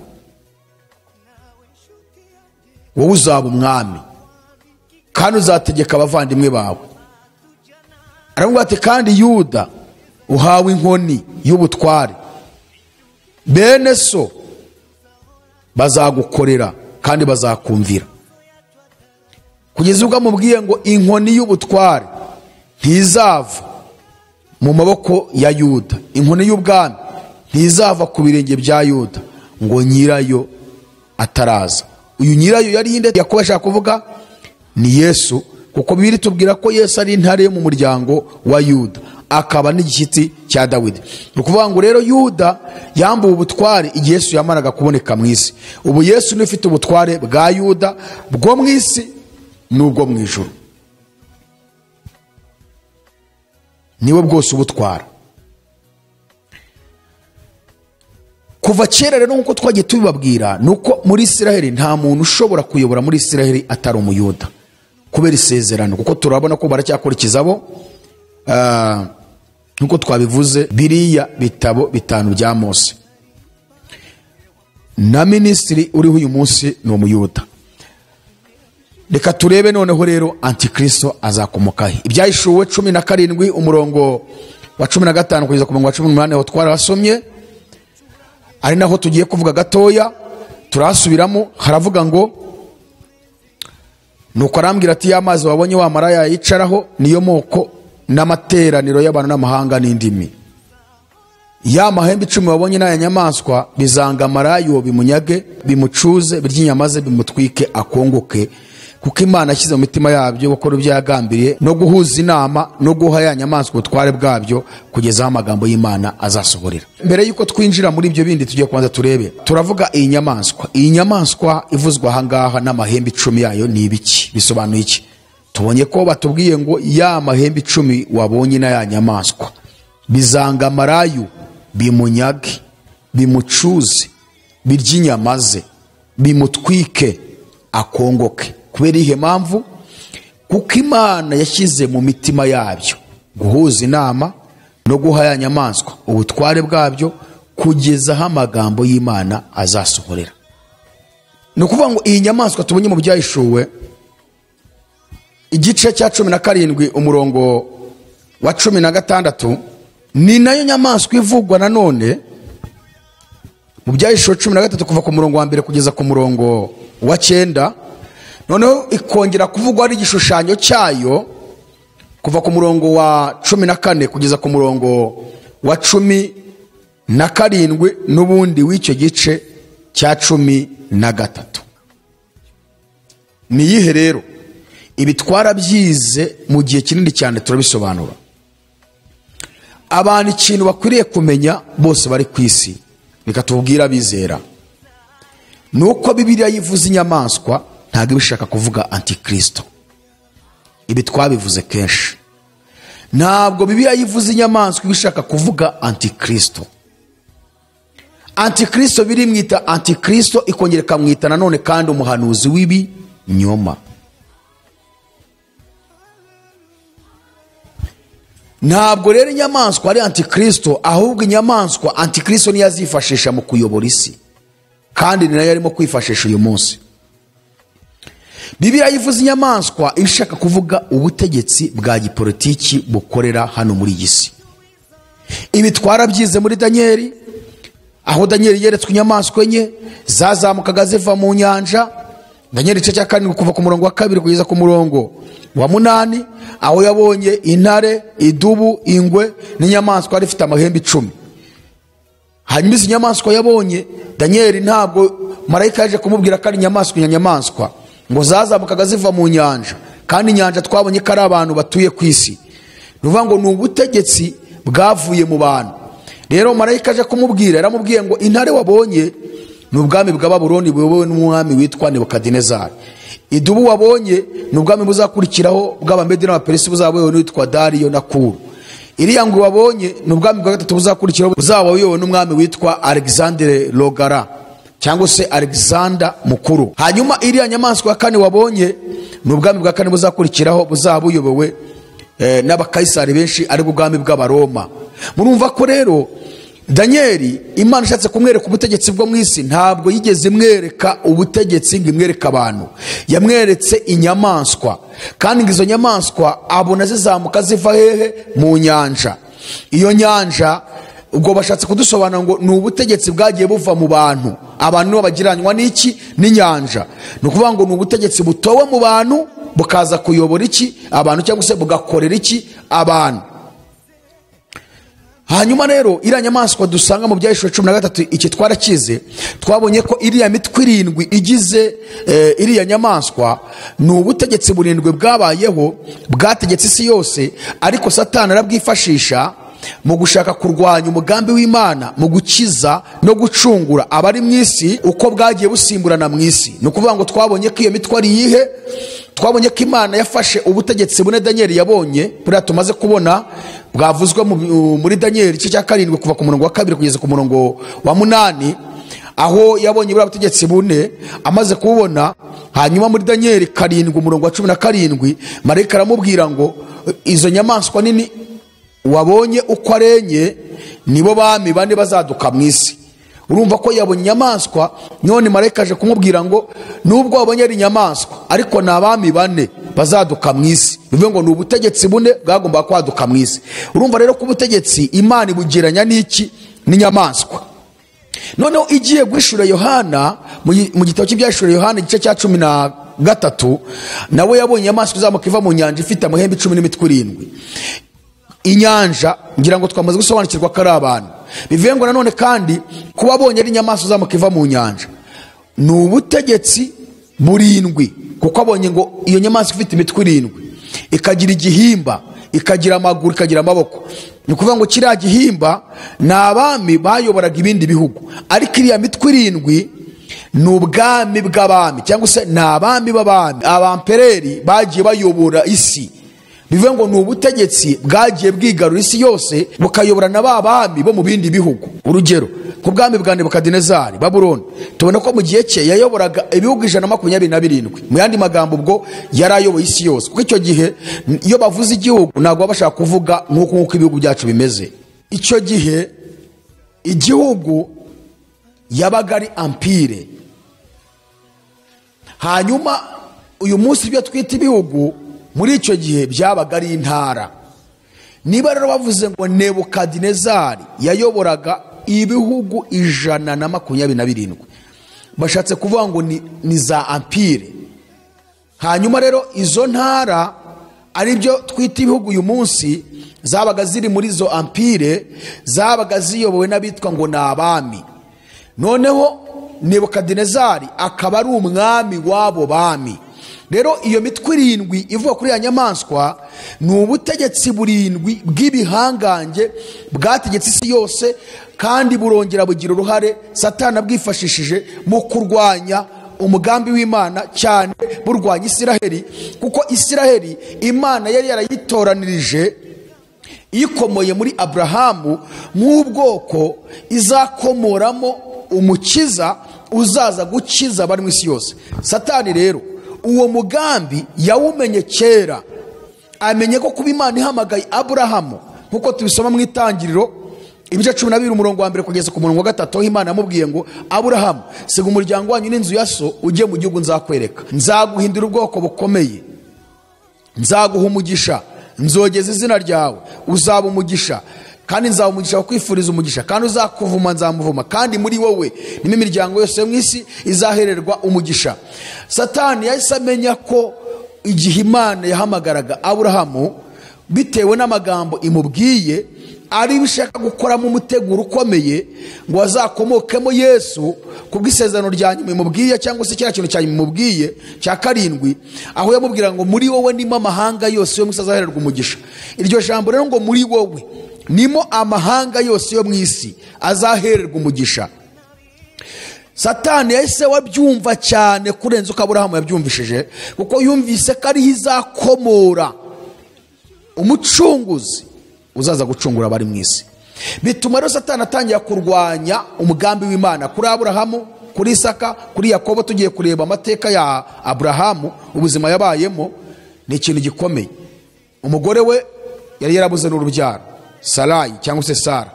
wowe uzaba umwami kandi uzategeka abavandimwe bawe. Aramubwira ati kandi Yuda, uhawe inkoni y'ubutware, bene so bazagukorera kandi bazakumvira. Kugeza ubwo amubwiye ngo inkoni y'ubutware ntizava mu maboko ya Yuda, inkoni y'ubwami ntizava ku birenge bya Yuda ngo nyirayo ataraza. Uyu nyirayo yari inde? Yakobo ashaka kuvuga ni Yesu, kuko Bibiliya itubwira ko Yesu ari intare yo mu muryango wa Yuda, akaba n'igishyitsi cya Dawidi. Ni ukuvuga ngo rero Yuda yambuwe ubutware igihe Yesu yamaraga kuboneka mu isi. Ubu Yesu niwe ufite ubutware bwa Yuda bwo mu isi n'ubwo mu ijuru, niwe bwose ubutwara. Kuva kera rero nk'uko twagiye tubibabwira, ni uko muri Isiraheli nta muntu ushobora kuyobora muri Isiraheli atari umuyuda, kubera isezerano, kuko turabona ko baracyakurikiza bo nk'uko twabivuze biriya bitabo 5 bya Mose. Na minisitiri uriho uyu munsi ni umuyuda. Reka turebe noneho rero Antikristo azakomoka he. Ibyahishuwe 17 umurongo wa 15 kugeza ku murongo wa 18 aho twarasomye, ari naho tugiye kuvuga gatoya, turasubiramo. Haravuga ngo nuko arambwira ati ya mazi wabonye wa maraya yicaraho niyo moko n'amateraniro y'abantu n'amahanga n'indimi. Ya mahembe 10 wabonye n'aya nyamaswa bizanga marayo bimunyage bimucuze birya inyama ze bimutwike akongoke, kuko Imana yashyize mu mitima yabyo gukora ibyo yagambiriye no guhuza inama no guha ya nyamaswa ubutware bwabyo kugeza aho amagambo y'Imana azasohorera. Mbere yuko twinjira muri ibyo bindi tugiye kubanza turebe, turavuga iyi nyamaswa. Iyi nyamaswa ivuzwa aha ngaha n'amahembe 10 yayo ni ibiki? Bisobanuye iki? Tubonye ko batubwiye ngo ya mahembe 10 wabonye na ya nyamaswa bizanga marayu bimunyage bimucuze birya inyama ze bimutwike akongoke. Kubera ihe mpamvu? Kuko Imana yashyize mu mitima yabyo guhuza inama no guha ya nyamaswa ubutware bwabyo kugeza aho amagambo y'Imana azasohorera. Ni ukuvuga ngo iyi nyamaswa tubonye mu byahishuwe igice cya 17 umurongo wa 16 ni nayo nyamaswa ivugwa nanone mu byahishuwe 13 kuva ku murongo wa 1 kugeza ku murongo wa 9. Noneho ikongera kuvugwa ari igishushanyo cyayo kuva ku murongo wa 14 kugeza ku murongo wa 17 n'ubundi w'icyo gice cya 13. Ni iyihe rero? Ibi twarabyize mu gihe kinini cyane turabisobanura. Abantu ikintu bakwiriye kumenya bose bari ku isi, reka tubwire abizera, ni uko Bibiliya yivuze inyamaswa ntabwo ibishaka kuvuga Antikristo. Ibi twabivuze kenshi. Ntabwo Bibiliya yivuze inyamaswa ibishaka kuvuga Antikristo. Antikristo birimwita Antikristo, ikongera ikamwita nanone kandi umuhanuzi w'ibinyoma. Ntabwo rero inyamaswa ari Antikristo, ahubwo inyamaswa Antikristo niyo azifashisha mu kuyobora isi, kandi ni nayo arimo kwifashisha uyu munsi. Bibiliya yivuze inyamaswa ishaka kuvuga ubutegetsi bwa gipolitiki bukorera hano muri iyi si. Ibi twarabyize muri Danieli, aho Danieli yeretswe inyamaswa enye zazamukaga ziva mu nyanja. Danieli igice cya 7 kuva ku murongo wa 2 kugeza ku murongo wa 8, aho yabonye intare, idubu, ingwe n'inyamaswa yari ifite amahembe 10. Hanyuma izi nyamaswa yabonye Danieli, ntabwo marayika yaje kumubwira ko ari inyamaswa ngo zazamukaga ziva mu nyanja, kandi inyanja twabonye ko ari abantu batuye ku isi. Ni ukuvuga ngo ni ubutegetsi bwavuye mu bantu. Rero marayika aje kumubwira, yaramubwiye ngo intare wabonye ni ubwami bwa Babuloni buyobowe n'umwami witwa Nebukadinezari. Idubu wabonye ni ubwami buzakurikiraho bw'Abamedi n'Abaperesi buzaba buyobowe n'uwitwa Dariyo na Kuro. Iriya ngwe wabonye ni ubwami bwa gatatu buzakurikiraho buzaba buyobowe n'umwami witwa Alexandre Logara cyangwa se Alexander Mukuru. Hanyuma iriya nyamaswa ya kane wabonye ni ubwami bwa kane buzakurikiraho buzaba buyobowe n'abakayisari benshi, ari ubwami bw'Abaroma. Murumva ko rero Danieli Imana ishatse kumwereka ubutegetsi bwo mu isi, ntabwo yigeze imwereka ubutegetsi ngo imwereke abantu, yamweretse inyamaswa, kandi izo nyamaswa abona zizamuka ziva hehe? Mu nyanja. Iyo nyanja ubwo bashatse kudusobanura ngo ni ubutegetsi bwagiye buva mu bantu, abantu nibo bagiranywa n'iki? N'inyanja. Ni ukuvuga ngo ni ubutegetsi butowe mu bantu bukaza kuyobora iki abantu, cyangwa se bugakorera iki abantu. Hanyuma rero iriya nyamaswa dusanga mu Byahishuwe 13, iki twarakize, twabonye ko iriya mitwe irindwi igize iriya nyamaswa ni ubutegetsi burindwi bwabayeho, bwategetse isi yose, ariko Satani arabwifashisha mu gushaka kurwanya umugambi w'Imana mu gukiza no gucungura abari mu isi uko bwagiye busimburana mu isi. Ni ukuvuga ngo twabonye ko iyo mitwe ari iyihe? Twabonye ko Imana yafashe ubutegetsi bune Daniel yabonye, buriya tumaze kubona bwavuzwe muri Daniel igice cya 7 kuva ku murongo wa 2 kugeza ku murongo wa 8, aho yabonye buriya butegetsi bune amaze kububona. Hanyuma muri Daniel 7 umurongo wa 17, marayika aramubwira ngo izo nyamaswa nini wabonye uko ari enye nibo bami bane bazaduka mu isi. Urumva ko yabonye inyamaswa, none marayika aje kumubwira ngo nubwo wabonye ari inyamaswa ariko ni abami bane bazaduka mu isi. Bivuze ngo ni ubutegetsi bune bwagomba kwaduka mu isi. Urumva rero ko ubutegetsi Imana ibugeranya n'iki? N'inyamaswa. Noneho igiye guhishura Yohana mu gitabo cy'Ibyahishuriwe Yohana igice cya 13, nawe yabonye inyamaswa izamuka iva mu nyanja ifite amahembe 10 n'imitwe 7. Inyanja ngira ngo twamaze gusobanukirwa ko ari abantu. Bivuye ngo nanone kandi kuba abonye ari inyamaswa izamuka iva mu nyanja ni ubutegetsi burindwi, kuko abonye ngo iyo nyamaswa ifite imitwe 7, ikagira igihimba, ikagira amaguru, ikagira amaboko. Ni ukuvuga ngo kiriya gihimba ni abami bayoboraga ibindi bihugu, ariko iriya mitwe 7 ni ubwami bw'abami, cyangwa se ni abami b'abami, abampereri bagiye bayobora isi. Bivuye ngo ni ubutegetsi bwagiye bwigarura isi yose, bukayobora na ba bami bo mu bindi bihugu. Urugero ku bwami bwa Nebukadinezari Babuloni, tubona ko mu gihe cye yayoboraga ibihugu 127. Mu yandi magambo ubwo yari ayoboye isi yose, kuko icyo gihe iyo bavuze igihugu ntabwo bashaka kuvuga nk'uko ibihugu byacu bimeze. Icyo gihe igihugu yabaga ari ampire. Hanyuma uyu munsi ibyo twita ibihugu muri icyo gihe byabaga ari intara. Niba rero bavuze ngo Nebukadinezari yayoboraga ibihugu 127, bashatse kuvuga ngo ni za ampire. Hanyuma rero izo ntara ari byo twita ibihugu uyu munsi zabaga ziri muri izo ampire, zabaga ziyobowe n'abitwa ngo ni abami. Noneho Nebukadinezari akaba ari umwami w'abo bami. Rero iyo mitwe 7 ivuga kuri ya nyamaswa ni ubutegetsi burindwi bw'ibihangange bwategetse isi yose, kandi burongera bugira uruhare Satani abwifashishije mu kurwanya umugambi w'Imana, cyane burwanya Isiraheli, kuko Isiraheli Imana yari yarayitoranirije ikomoye muri Abrahamu nk'ubwoko izakomoramo umukiza uzaza gukiza abari mu isi yose. Satani rero uwo mugambi yawumenye kera, amenye ko kuba Imana ihamagaye Aburahamu nkuko tubisoma mu Itangiriro ibice 12 umurongo wa 1 kugeza ku murongo wa 3, aho Imana yamubwiye ngo Aburahamu, siga umuryango wanyu n'inzu ya so ujye mu gihugu nzakwereka, nzaguhindura ubwoko bukomeye, nzaguha umugisha, nzogeza izina ryawe, uzaba umugisha, kandi nzaba umugisha wakwifuriza umugisha, kandi uzakuvuma nzamuvuma, kandi muri wowe nimo imiryango yose yo mu isi izahererwa umugisha. Satani yahise amenya ko igihe Imana yahamagaraga Aburahamu bitewe n'amagambo imubwiye ari bishaka gukoramo umuteguro ukomeye ngo azakomokemo Yesu kubw'isezerano rya nyuma imubwiye, cyangwa se cya kintu cya nyuma imubwiye cya 7, aho yamubwira ngo muri wowe nimo amahanga yose yo mu isi azahererwa umugisha. Iryo jambo rero ngo muri wowe nimo amahanga yose yo mu isi azahererwa umugisha, Satani yahise wabyumva cyane kurenza uko Aburahamu yabyumvishije, kuko yumvise ko ariho izakomora umucunguzi uzaza gucungura abari mu isi. Bituma rero Satani atangira kurwanya umugambi w'Imana kuri Aburahamu, kuri Isaka, kuri Yakobo. Tugiye kureba amateka ya Aburahamu, ubuzima yabayemo ni ikintu gikomeye. Umugore we yari yarabuze n'urubyaro, Sarayi cyangwa se Sara.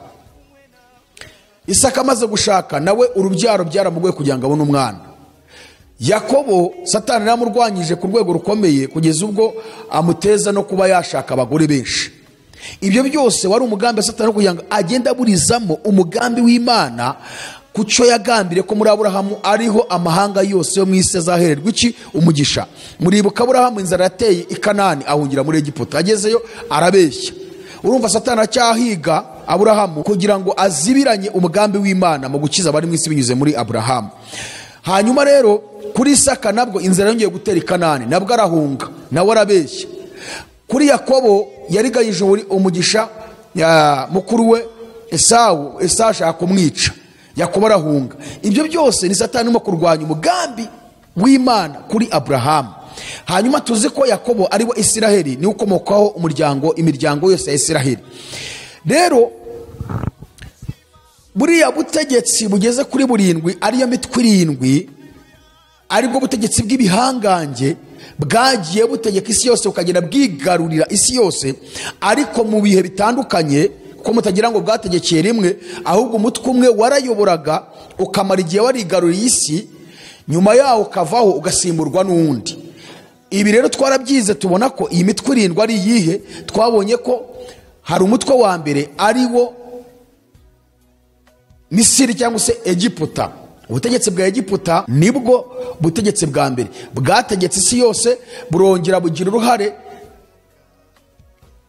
Isaka amaze gushaka nawe urubyaro byaramugoye kugira ngo abone umwana. Yakobo Satani yaramurwanyije ku rwego rukomeye kugeza ubwo amuteza no kuba yashaka abagore benshi. Ibyo byose wari umugambi wa Satani kugira ngo agende aburizamo umugambi w'Imana ku cyo yagambiriye ko muri Aburahamu ariho amahanga yose yo mu isi azahererwa iki? Umugisha. Muribuka Aburahamu inzara yateye i Kanani, ahungira muri Egiputa, agezeyo arabeshya. Urumva Satani aracyahiga Aburahamu kugira ngo azibiranye umugambi w'Imana mu gukiza abari mu isi binyuze muri Aburahamu. Hanyuma rero kuri Isaka nabwo inzara yongeye gutera i Kanani, nabwo arahunga, nawe arabeshya. Kuri Yakobo yarigayije umugisha ya mukuru we Esawu, Esawu ashaka kumwica, Yakobo arahunga. Ibyo byose ni Satani urimo kurwanya umugambi w'Imana kuri Aburahamu. Hanyuma tuzi ko Yakobo ari we Isiraheli, ni ukomokaho umuryango, imiryango yose ya Isiraheli. Rero buriya butegetsi bugeze kuri burindwi, ariyo mitwe irindwi, aribwo butegetsi bw'ibihangange bwagiye butegeka isi yose, bukagenda bwigarurira isi yose, ariko mu bihe bitandukanye, ko mutagira ngo bwategekeye rimwe, ahubwo umutwe umwe warayoboraga ukamara igihe warigaruriye isi, nyuma yawo ukavaho ugasimburwa n'uwundi. Ibi rero twarabyize, tubona ko iyi mitwe irindwi ari iyihe. Twabonye ko hari umutwe wa mbere ari wo Misiri cyangwa se Egiputa. Ubutegetsi bwa Egiputa nibwo butegetsi bwa mbere bwategetse isi yose, burongera bugira uruhare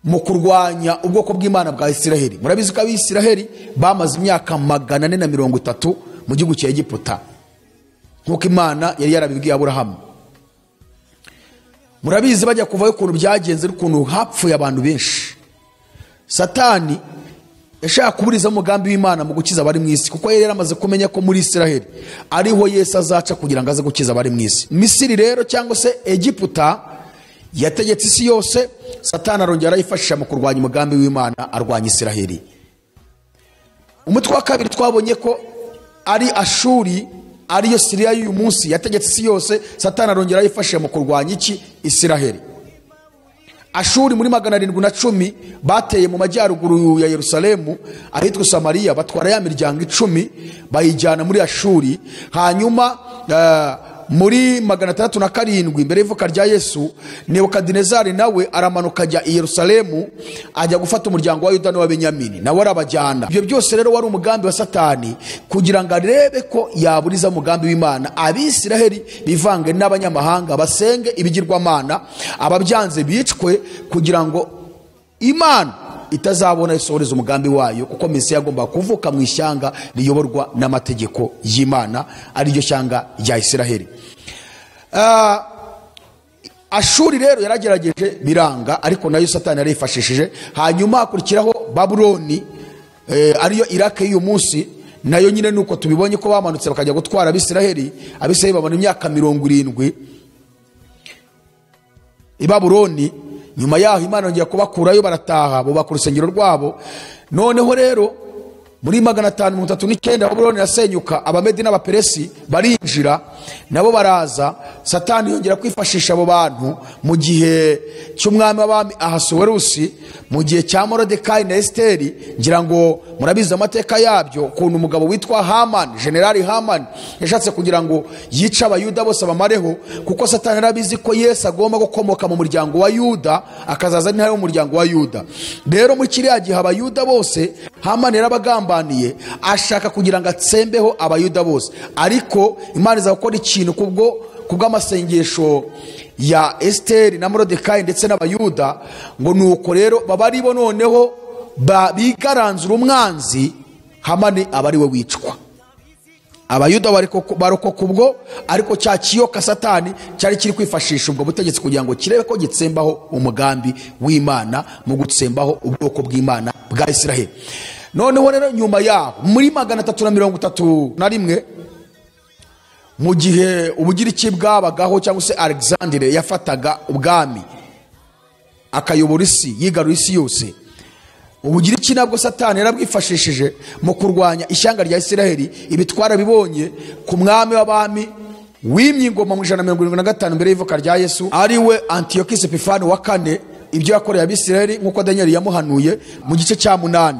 mu kurwanya ubwoko bw'Imana bwa Isiraheli. Murabizi ko Abisiraheli bamaze imyaka 430 mu gihugu cya Egiputa, nk'uko Imana yari yarabibwiye Aburahamu. Murabizi bajya kuvayo ukuntu byagenze, ukuntu hapfuye abantu benshi. Satani yashaka kuburiza umugambi w'Imana mu gukiza abari mu isi, kuko yari yaramaze kumenya ko muri Isiraheli ariho Yesu azaca kugira ngo aze gukiza abari mu isi. Misiri rero cyangwa se Egiputa yategetse isi yose, Satani arongera arayifashisha mu kurwanya umugambi w'Imana, arwanya Isiraheli. Umutwe wa kabiri twabonye ko ari Ashuri, ariyo Siriya y'uyu munsi, yategetse isi yose, Satani arongera arayifashisha mu kurwanya iki? Isiraheli. Ashuri muri 710 bateye mu majyaruguru ya Yerusalemu ahitwa Samariya, batwara ya miryango 10 bayijyana muri Ashuri. Hanyuma muri 607 mbere y'ivuka rya Yesu, Nebukadinezari nawe aramanuka ajya i Yerusalemu, ajya gufata umuryango wa Yuda n'uwa Benyamini, nawe arabajyana. Ibyo byose rero wari umugambi wa Satani kugira ngo arebe ko yaburiza umugambi w'Imana, Abisiraheli bivange n'abanyamahanga basenge ibigirwamana, ababyanze bicwe, kugira ngo Imana itazabona isohoreza umugambi wayo, kuko Mesiya agomba kuvuka mu ishyanga riyoborwa n'amategeko y'Imana, ariryo shyanga rya Isiraheli. Ashuri rero yaragerageje biranga, ariko nayo Satani yarifashishije. Hanyuma hakurikiraho Babuloni, ariyo Iraq y'uyu munsi, nayo nyine nuko tubibonye ko bamanutse bakajya gutwara Abisiraheli. Abisiraheli babona imyaka 70 i Babuloni. Nyuma yaho Imana yongera kubakurayo, barataha bubaka urusengero rwabo. Noneho rero muri 539 Babuloni irasenyuka, Abamedi n'Abaperesi barinjira, nabo baraza. Satani yongera kwifashisha abo bantu mu gihe cy'umwami w'abami Ahasuwerusi, mu gihe cya Moridekayi na Esiteri. Ngira ngo murabizi amateka yabyo, ukuntu umugabo witwa Haman, Generali Haman, yashatse kugira ngo yice Abayuda bose abamareho, kuko Satani yarabizi ko Yesu agomba gukomoka mu muryango wa Yuda, akazaza n'intare mu muryango wa Yuda. Rero muri kiriya gihe Abayuda bose Haman yarabagambaniye, ashaka kugira ngo atsembeho Abayuda bose. Ariko Imana iza gukora ikintu kubw'amasengesho ya Esiteri na Moridekayi ndetse n'Abayuda, ngo nuko rero baba ari bo noneho bigaranzura umwanzi, Hamani aba ari we wicwa. Abayuda barokoka ubwo, ariko cya kiyoka Satani cyari kiri kwifashisha ubwo butegetsi kugira ngo kirebe ko gitsembaho umugambi w'Imana mu gutsembaho ubwoko bw'Imana bwa Isiraheli. Noneho rero nyuma yaho muri 331, mu gihe Ubugiriki bwabagaho cyangwa se Alexandre yafataga ubwami akayobora isi, yigarura isi yose, Ubugiriki nabwo Satani yarabwifashishije mu kurwanya ishyanga rya Isiraheli. Ibi twarabibonye ku mwami w'abami wimye ingoma mu 175 mbere y'ivuka rya Yesu, ari we Antiyokisi Epifani wa kane. Ibyo yakoreye Abisiraheli nk'uko Daniel yamuhanuye mu gice cya 8.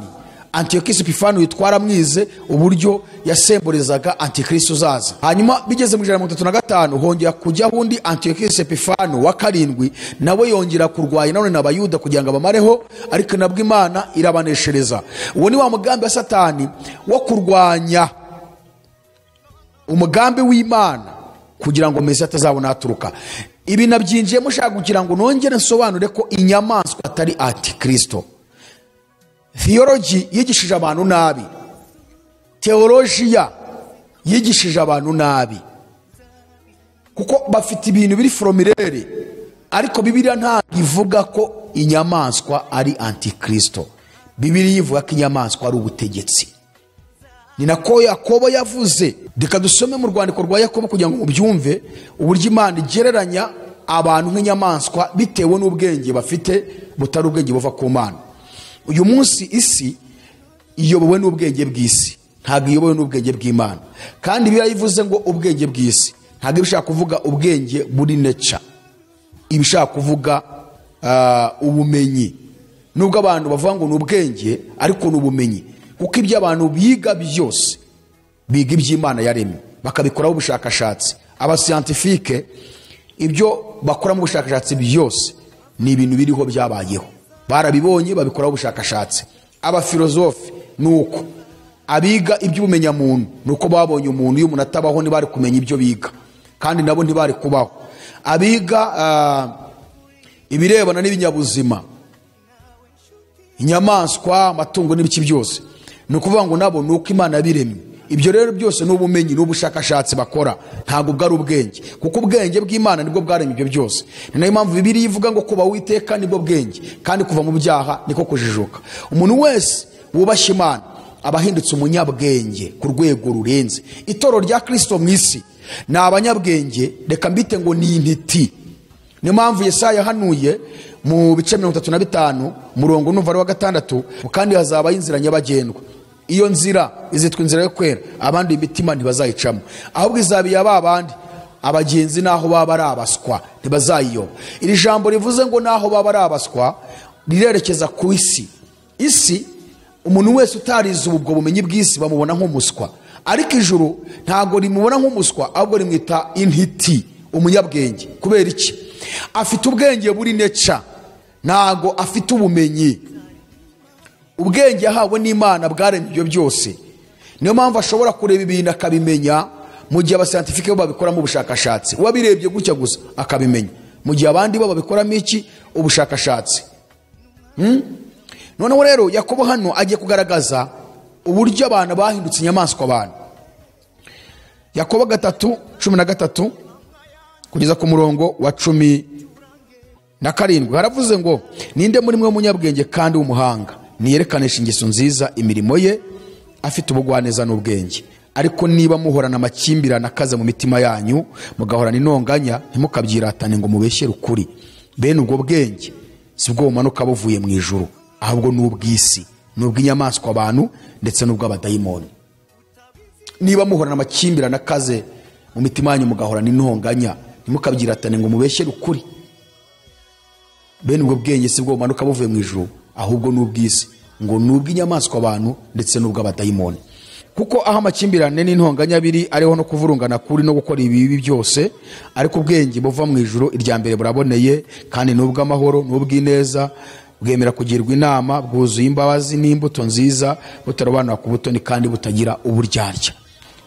Antiyokisi Epifani witwara mwize uburyo yasemburezaga Antikristo uzaza. Hanyuma bigeze mu 135 hongera kujyaho undi Antiyokisi Epifani wa 7, nawe yongera kurwanya none n'Abayuda kugira ngo abamareho, ariko nabwo Imana irabaneshereza. Uwo ni wa mugambi wa Satani wo kurwanya Umugambi w'Imana kugira ngo Mesiya atazabona aturuka. Ibi nabyinjiyemo ushaka kugira ngo nongere nsobanure ko inyamaswa atari antikristo. Theology yigishije abantu nabi, teologiya yigishije abantu nabi, kuko bafite ibintu biri formulaire, ariko Bibiliya ntabwo ivuga ko inyamaswa ari antikristo. Bibiliya ivuga ko inyamaswa ari ubutegetsi. Ni nako Yakobo yavuze. Reka dusome mu rwandiko rwa Yakobo kugira ngo mubyumve uburyo Imana igereranya abantu nk'inyamaswa bitewe n'ubwenge bafite butari ubwenge buva ku Mana. Uyu munsi isi iyobowe n'ubwenge bw'isi, ntabwo iyobowe n'ubwenge bw'Imana. Kandi Bibiliya ivuze ngo ubwenge bw'isi ntabwo ibishaka kuvuga ubwenge buri nature, ibishaka kuvuga ubumenyi. Nubwo abantu bavuga ngo ni ubwenge, ariko ni ubumenyi, kuko ibyo abantu biga byose biga iby'Imana yaremye bakabikoraho ubushakashatsi. Abasiyantifike ibyo bakora mu bushakashatsi byose ni ibintu biriho byabayeho, barabibonye babikoraho ubushakashatsi. Abafilozofe nuko abiga iby'ubumenyamuntu nuko babonye umuntu, iyo umuntu atabaho ntibari kumenya ibyo biga, kandi nabo ntibari kubaho. Abiga ibirebana n'ibinyabuzima, inyamaswa, amatungo n'ibiki byose, ni ukuvuga ngo nabo nuko Imana yabiremye. Ibyo rero byose ni ubumenyi n'ubushakashatsi bakora, ntabwo bwari ubwenge, kuko ubwenge bw'Imana nibwo bwaremye ibyo byose. Ni nayo mpamvu Bibiliya ivuga ngo kuba Uwiteka nibwo bwenge, kandi kuva mu byaha niko kujijuka. Umuntu wese wubashye Imana aba ahindutse umunyabwenge ku rwego rurenze. Itorero rya Kristo mu isi ni abanyabwenge, reka mbite ngo ni intiti. Niyo mpamvu Yesaya yahanuye mu bice 35 murongo n'umubare wa 6, kandi hazabaho inzira nyabagendwa. Iyo nzira izitwa inzira yo kwera, abandi imitima ntibazayicamo, ahubwo izaba iya babandi abagenzi naho baba ari abaswa ntibazayiyoba. Iri jambo rivuze ngo naho baba ari abaswa rirerekeza ku isi. Isi umuntu wese utarize ubwo bumenyi bw'isi bamubona nk'umuswa, ariko ijuru ntabwo rimubona nk'umuswa, ahubwo rimwita intiti, umunyabwenge. Kubera iki? Afite ubwenge buri nature, ntabwo afite ubumenyi. Ubwenge yahawe n'Imana bwaremye ibyo byose. Niyo mpamvu ashobora kureba ibintu akabimenya, mu gihe abasiyantifike bo babikoramo ubushakashatsi. Uwabirebye gutya gusa akabimenya, mu gihe abandi bo babikoramo iki? Ubushakashatsi. Noneho rero Yakobo hano agiye kugaragaza uburyo abantu bahindutse inyamaswa. Abantu Yakobo 3:13 kugeza ku murongo wa 17 haravuze ngo ninde muri mwe w'umunyabwenge kandi w'umuhanga, niyerekanisha ingeso nziza imirimo ye, afite ubugwaneza n'ubwenge. Ariko niba muhorana amakimbirane akaze mu mitima yanyu, mugahorana intonganya, ntimukabyiratane ngo mubeshyere ukuri. Bene ubwo bwenge si bwo bumanuka buvuye mu ijuru, ahubwo ni ubw'isi, ni ubw'inyamaswa abantu ndetse n'ubw'abadayimoni. Niba muhorana amakimbirane akaze mu mitima yanyu, mugahorana intonganya, ntimukabyiratane ngo mubeshyere ukuri. Bene ubwo bwenge si bwo bumanuka buvuye mu ijuru, ahubwo ni ubw'isi, ngo ni ubw'inyamaswa abantu ndetse n'ubw'abadayimoni. Kuko aho amakimbirane n'intonganya biri, ariho no kuvurungana kuri no gukora ibibi byose. Ariko ubwenge buva mu ijuru irya mbere buraboneye, kandi n'ubw'amahoro n'ubw'ineza, bwemera kugirwa inama, bwuzuye imbabazi n'imbuto nziza, butarobanura ku butoni kandi butagira uburyarya.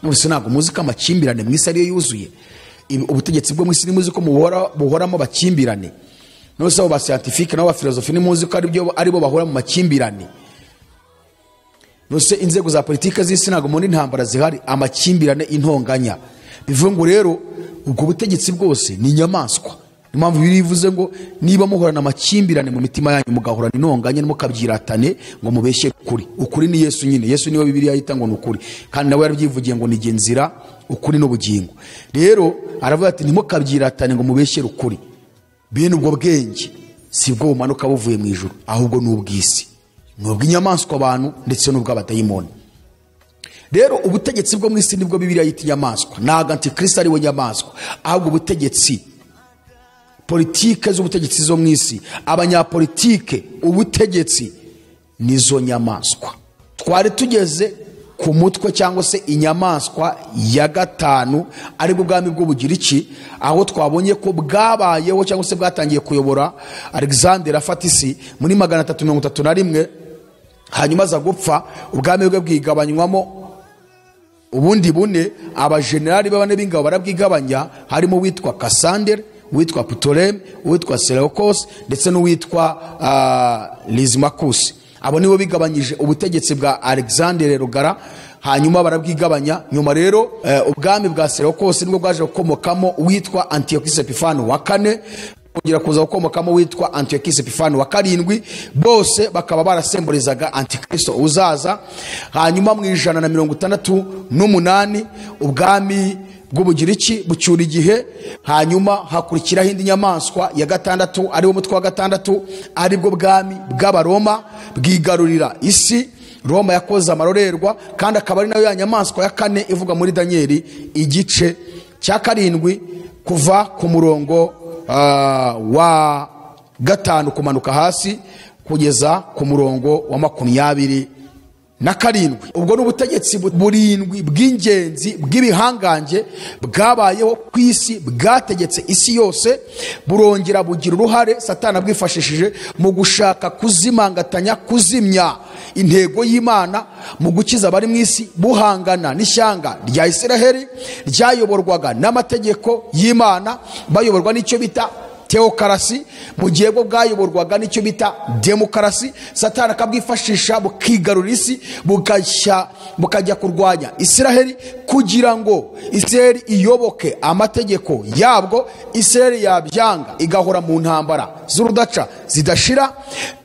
None ntabwo muzi ko amakimbirane mu isi ariyo yuzuye? Ubutegetsi bwo mu isi nimuzi ko buhoramo bakimbirane? None se abo ba scientifique n'abo ba philosophe nimuzi ko aribo bahora mu makimbirane? None se inzego za politike z'isi ntabwo muri intambara zihari, amakimbirane, intonganya? Bivuga ngo rero ubwo butegetsi bwose ni inyamaswa. Niyo mpamvu Bibiliya ivuze ngo niba muhorana amakimbirane mu mitima yanyu, mugahorana intonganya, ntimukabyiratane ngo mubeshye ukuri. Ukuri ni Yesu nyine. Yesu niwe Bibiliya yita ngo ni ukuri, kandi nawe yarabyivugiye ngo ni nzira, ukuri n'ubugingo. Rero aravuga ati ntimukabyiratane ngo mubeshyere ukuri. Bene ubwo bwenge si bwo bumanuka buvuye mu ijuru, ahubwo ni ubw'isi, ni ubw'inyamaswa abantu ndetse n'ubw'abadayimoni. Rero ubutegetsi bwo mu isi nibwo Bibiliya yita inyamaswa. Ntabwo antikristo ari we nyamaswa, ahubwo ubutegetsi, politike z'ubutegetsi zo mu isi, abanyapolitike, ubutegetsi nizo nyamaswa. Twari tugeze ku mutwe cyangwa se inyamaswa ya 5, aribwo bwami bw'Ubugiriki, aho twabonye ko bwabayeho cyangwa se bwatangiye kuyobora Alexander afata isi muri 331, hanyuma aza gupfa, ubwami bwe bwigabanywamo Ubundi bune abajenerali bane b'ingabo barabwigabanya, harimo uwitwa Cassander, uwitwa Ptolemy, uwitwa Seleucus ndetse n'uwitwa Lysimachus. Abo nibo bigabanyije ubutegetsi bwa Alexander Rugara, hanyuma barabwigabanya. Nyuma rero ubwami bwa Seleucus nibwo bwaje gukomokamo uwitwa Antiochus Epiphanes wa kane, kongera kuza gukomokamo witwa Antiochus Epiphanes wa karindwi. Bose bakaba barasemburizaga Antikristo uzaza. Hanyuma mu 168 ubwami bw'Ubugiriki bucyura igihe, hanyuma hakurikiraho indi nyamaswa ya gatandatu, ariwo mutwe wa gatandatu, aribwo bwami bw'Abaroma bwigarurira isi. Roma yakoze amarorerwa, kandi akaba ari nayo ya nyamaswa ya kane ivuga muri Danieli igice cya 7 kuva ku murongo wa 5 kumanuka hasi kugeza ku murongo wa 27. Ubwo ni ubutegetsi burindwi bw'ingenzi bw'ibihangange bwabayeho ku isi, bwategetse isi yose, burongera bugira uruhare Satani abwifashishije mu gushaka kuzimangatanya, kuzimya intego y'Imana mu gukiza abari mu isi, buhangana n'ishyanga rya Isiraheli ryayoborwaga n'amategeko y'Imana, bayoborwa n'icyo bita teokarasi, mu gihe bwo bwayoborwaga n'icyo bita demokarasi. Satani akabwifashisha bukigarura isi, bukajya kurwanya Isiraheli kugira ngo Isiraheli iyoboke amategeko yabwo. Isiraheli yabyanga igahora mu ntambara z'urudaca zidashira.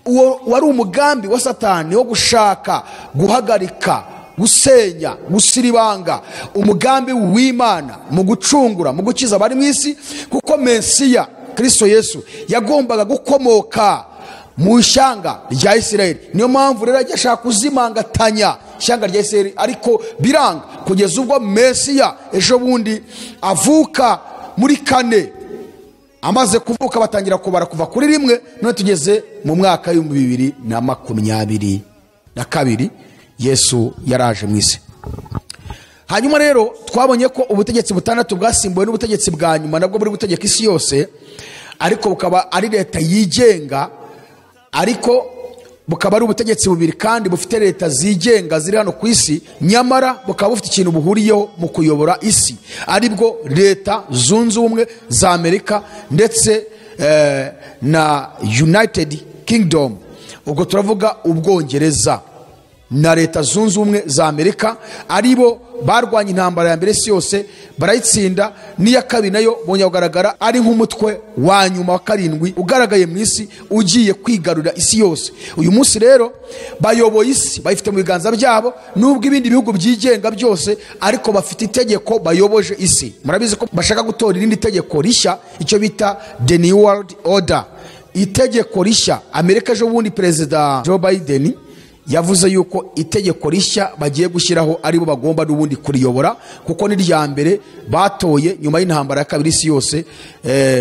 Uwo wari umugambi wa Satani wo gushaka guhagarika, gusenya, gusiribanga umugambi w'Imana mu gucungura, mu gukiza abari mu isi, kuko Mesiya Kristo Yesu yagombaga gukomoka mu ishyanga rya Isiraheli. Niyo mpamvu rero ajya ashaka kuzimangatanya ishyanga rya Isiraheli, ariko biranga kugeza ubwo Mesiya ejo bundi avuka muri 4. Amaze kuvuka batangira kubara kuva kuri 1, none tugeze mu mwaka 2022 Yesu yaraje mu isi. Hanyuma rero twabonye ko ubutegetsi butandatu bwasimbuwe n'ubutegetsi bwa nyuma, nabwo buri gutegeka isi yose, ariko bukaba ari leta yigenga, ariko bukaba ari ubutegetsi bubiri kandi bufite leta zigenga ziri hano ku isi, nyamara bukaba bufite ikintu buhuriyeho mu kuyobora isi, aribwo Leta Zunze Ubumwe za Amerika ndetse na United Kingdom. Ubwo turavuga Ubwongereza na Leta Zunze Ubumwe za Amerika, aribo barwanya intambara ya mbere isi yose barayitsinda, n'iya kabiri nayo bongera kugaragara ari nk'umutwe wa nyuma wa 7 ugaragaye mu isi ugiye kwigarurira isi yose. Uyu munsi rero bayoboye isi, bayifite mu biganza byabo, nubwo ibindi bihugu byigenga byose, ariko bafite itegeko bayoboje isi. Murabizi ko bashaka gutora irindi tegeko rishya, icyo bita the New World Order, itegeko rishya. Amerika ejo bundi Perezida Joe Biden yavuze yuko itegeko rishya bagiye gushyiraho aribo bagomba n'ubundi kuriyobora, kuko ni rya mbere batoye nyuma y'intambara ya kabiri isi yose,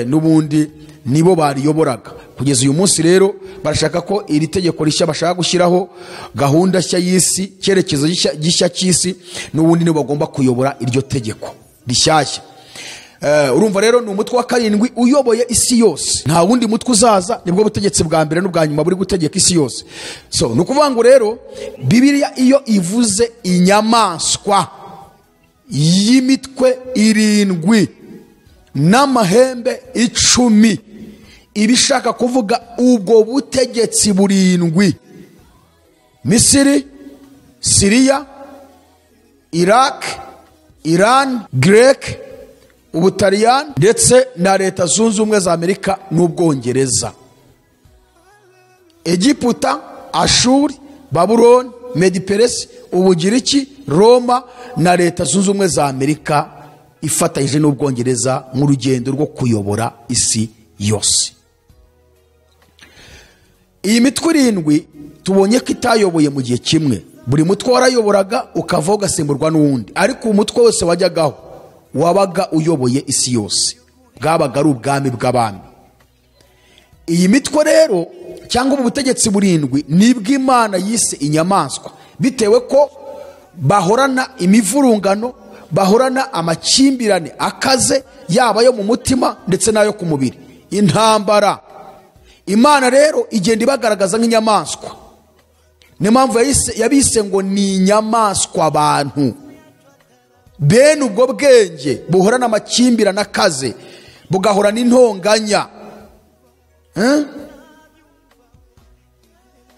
n'ubundi nibo bariyoboraga. Kugeza uyu munsi rero barashaka ko iri tegeko rishya bashaka gushyiraho gahunda nshya y'isi, cyerekezo gishya cy'isi, n'ubundi nibo bagomba kuyobora iryo tegeko rishyashya. Urumva rero ni umutwe wa 7 uyoboye isi yose, nta wundi mutwe uzaza, nibwo butegetsi bwa mbere n'ubwa nyuma buri gutegeka isi yose. So ni ukuvuga ngo rero Bibiliya iyo ivuze inyamaswa y'imitwe 7 n'amahembe 10, ibishaka kuvuga ubwo butegetsi burindwi: Misiri, Siriya, Iraq, Iran, Grek, Ubutaliyani ndetse na Leta Zunze Ubumwe za Amerika n'Ubwongereza, Egiputa, Ashuri, Babuloni, Mediperesi, Ubugiriki, Roma na Leta Zunze Ubumwe za Amerika ifatanyije n'Ubwongereza mu rugendo rwo kuyobora isi yose. Iyi mitwe 7 tubonye ko itayoboye mu gihe kimwe, buri mutwe warayoboraga ukavaho ugasimburwa n'uwundi, ariko umutwe wose wajyagaho wabaga uyoboye isi yose, bwabaga ari ubwami bw'abami. Iyi mitwe rero cyangwa ubu butegetsi burindwi nibwo Imana yise inyamaswa, bitewe ko bahorana imivurungano, bahorana amakimbirane akaze, yaba yo mu mutima ndetse n'ayo ku mubiri, intambara. Imana rero igenda ibagaragaza nk'inyamaswa, niyo mpamvu yabise ngo ni inyamaswa abantu. Bene ubwo bwenge buhorana amakimbirane akaze, bugahorana intonganya,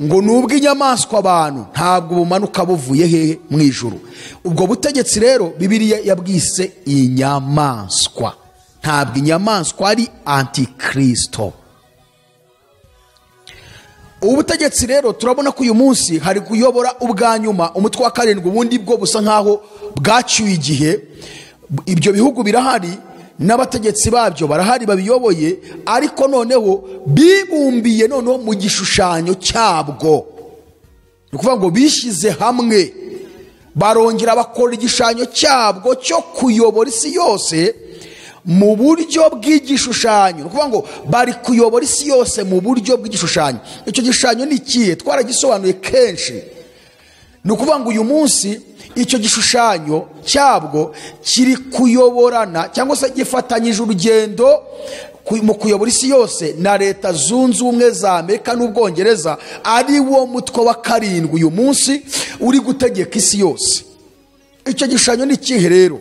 ngo nubwo inyamaswa abantu ntabwo bumanuka buvuye hehe? Mu ijuru. Ubwo butegetsi rero Bibiliya yabwise inyamaswa. Ntabwo inyamaswa ari antikristo. Ubu butegetsi rero turabona ko uyu munsi hari kuyobora ubwa nyuma umutwe wa karindwi, ubundi bwo busa nkaho bwacyuye igihe. Ibyo bihugu birahari n'abategetsi babyo barahari babiyoboye, ariko noneho bibumbiye noneho mu gishushanyo cyabwo. Ni ukuvuga ngo bishyize hamwe barongera bakora igishushanyo cyabwo cyo kuyobora isi yose mu buryo bw'igishushanyo. Ni ukuvuga ngo bari kuyobora isi yose mu buryo bw'igishushanyo. Icyo gishushanyo ni ikihe? Twaragisobanuye kenshi. Ni ukuvuga ngo uyu munsi icyo gishushanyo cyabwo kiri kuyoborana cyangwa se gifatanyije urugendo mu kuyobora isi yose na Leta Zunze Ubumwe za Amerika n'Ubwongereza, ari wo mutwe wa karindwi uyu munsi uri gutegeka isi yose. Icyo gishushanyo ni ikihe rero?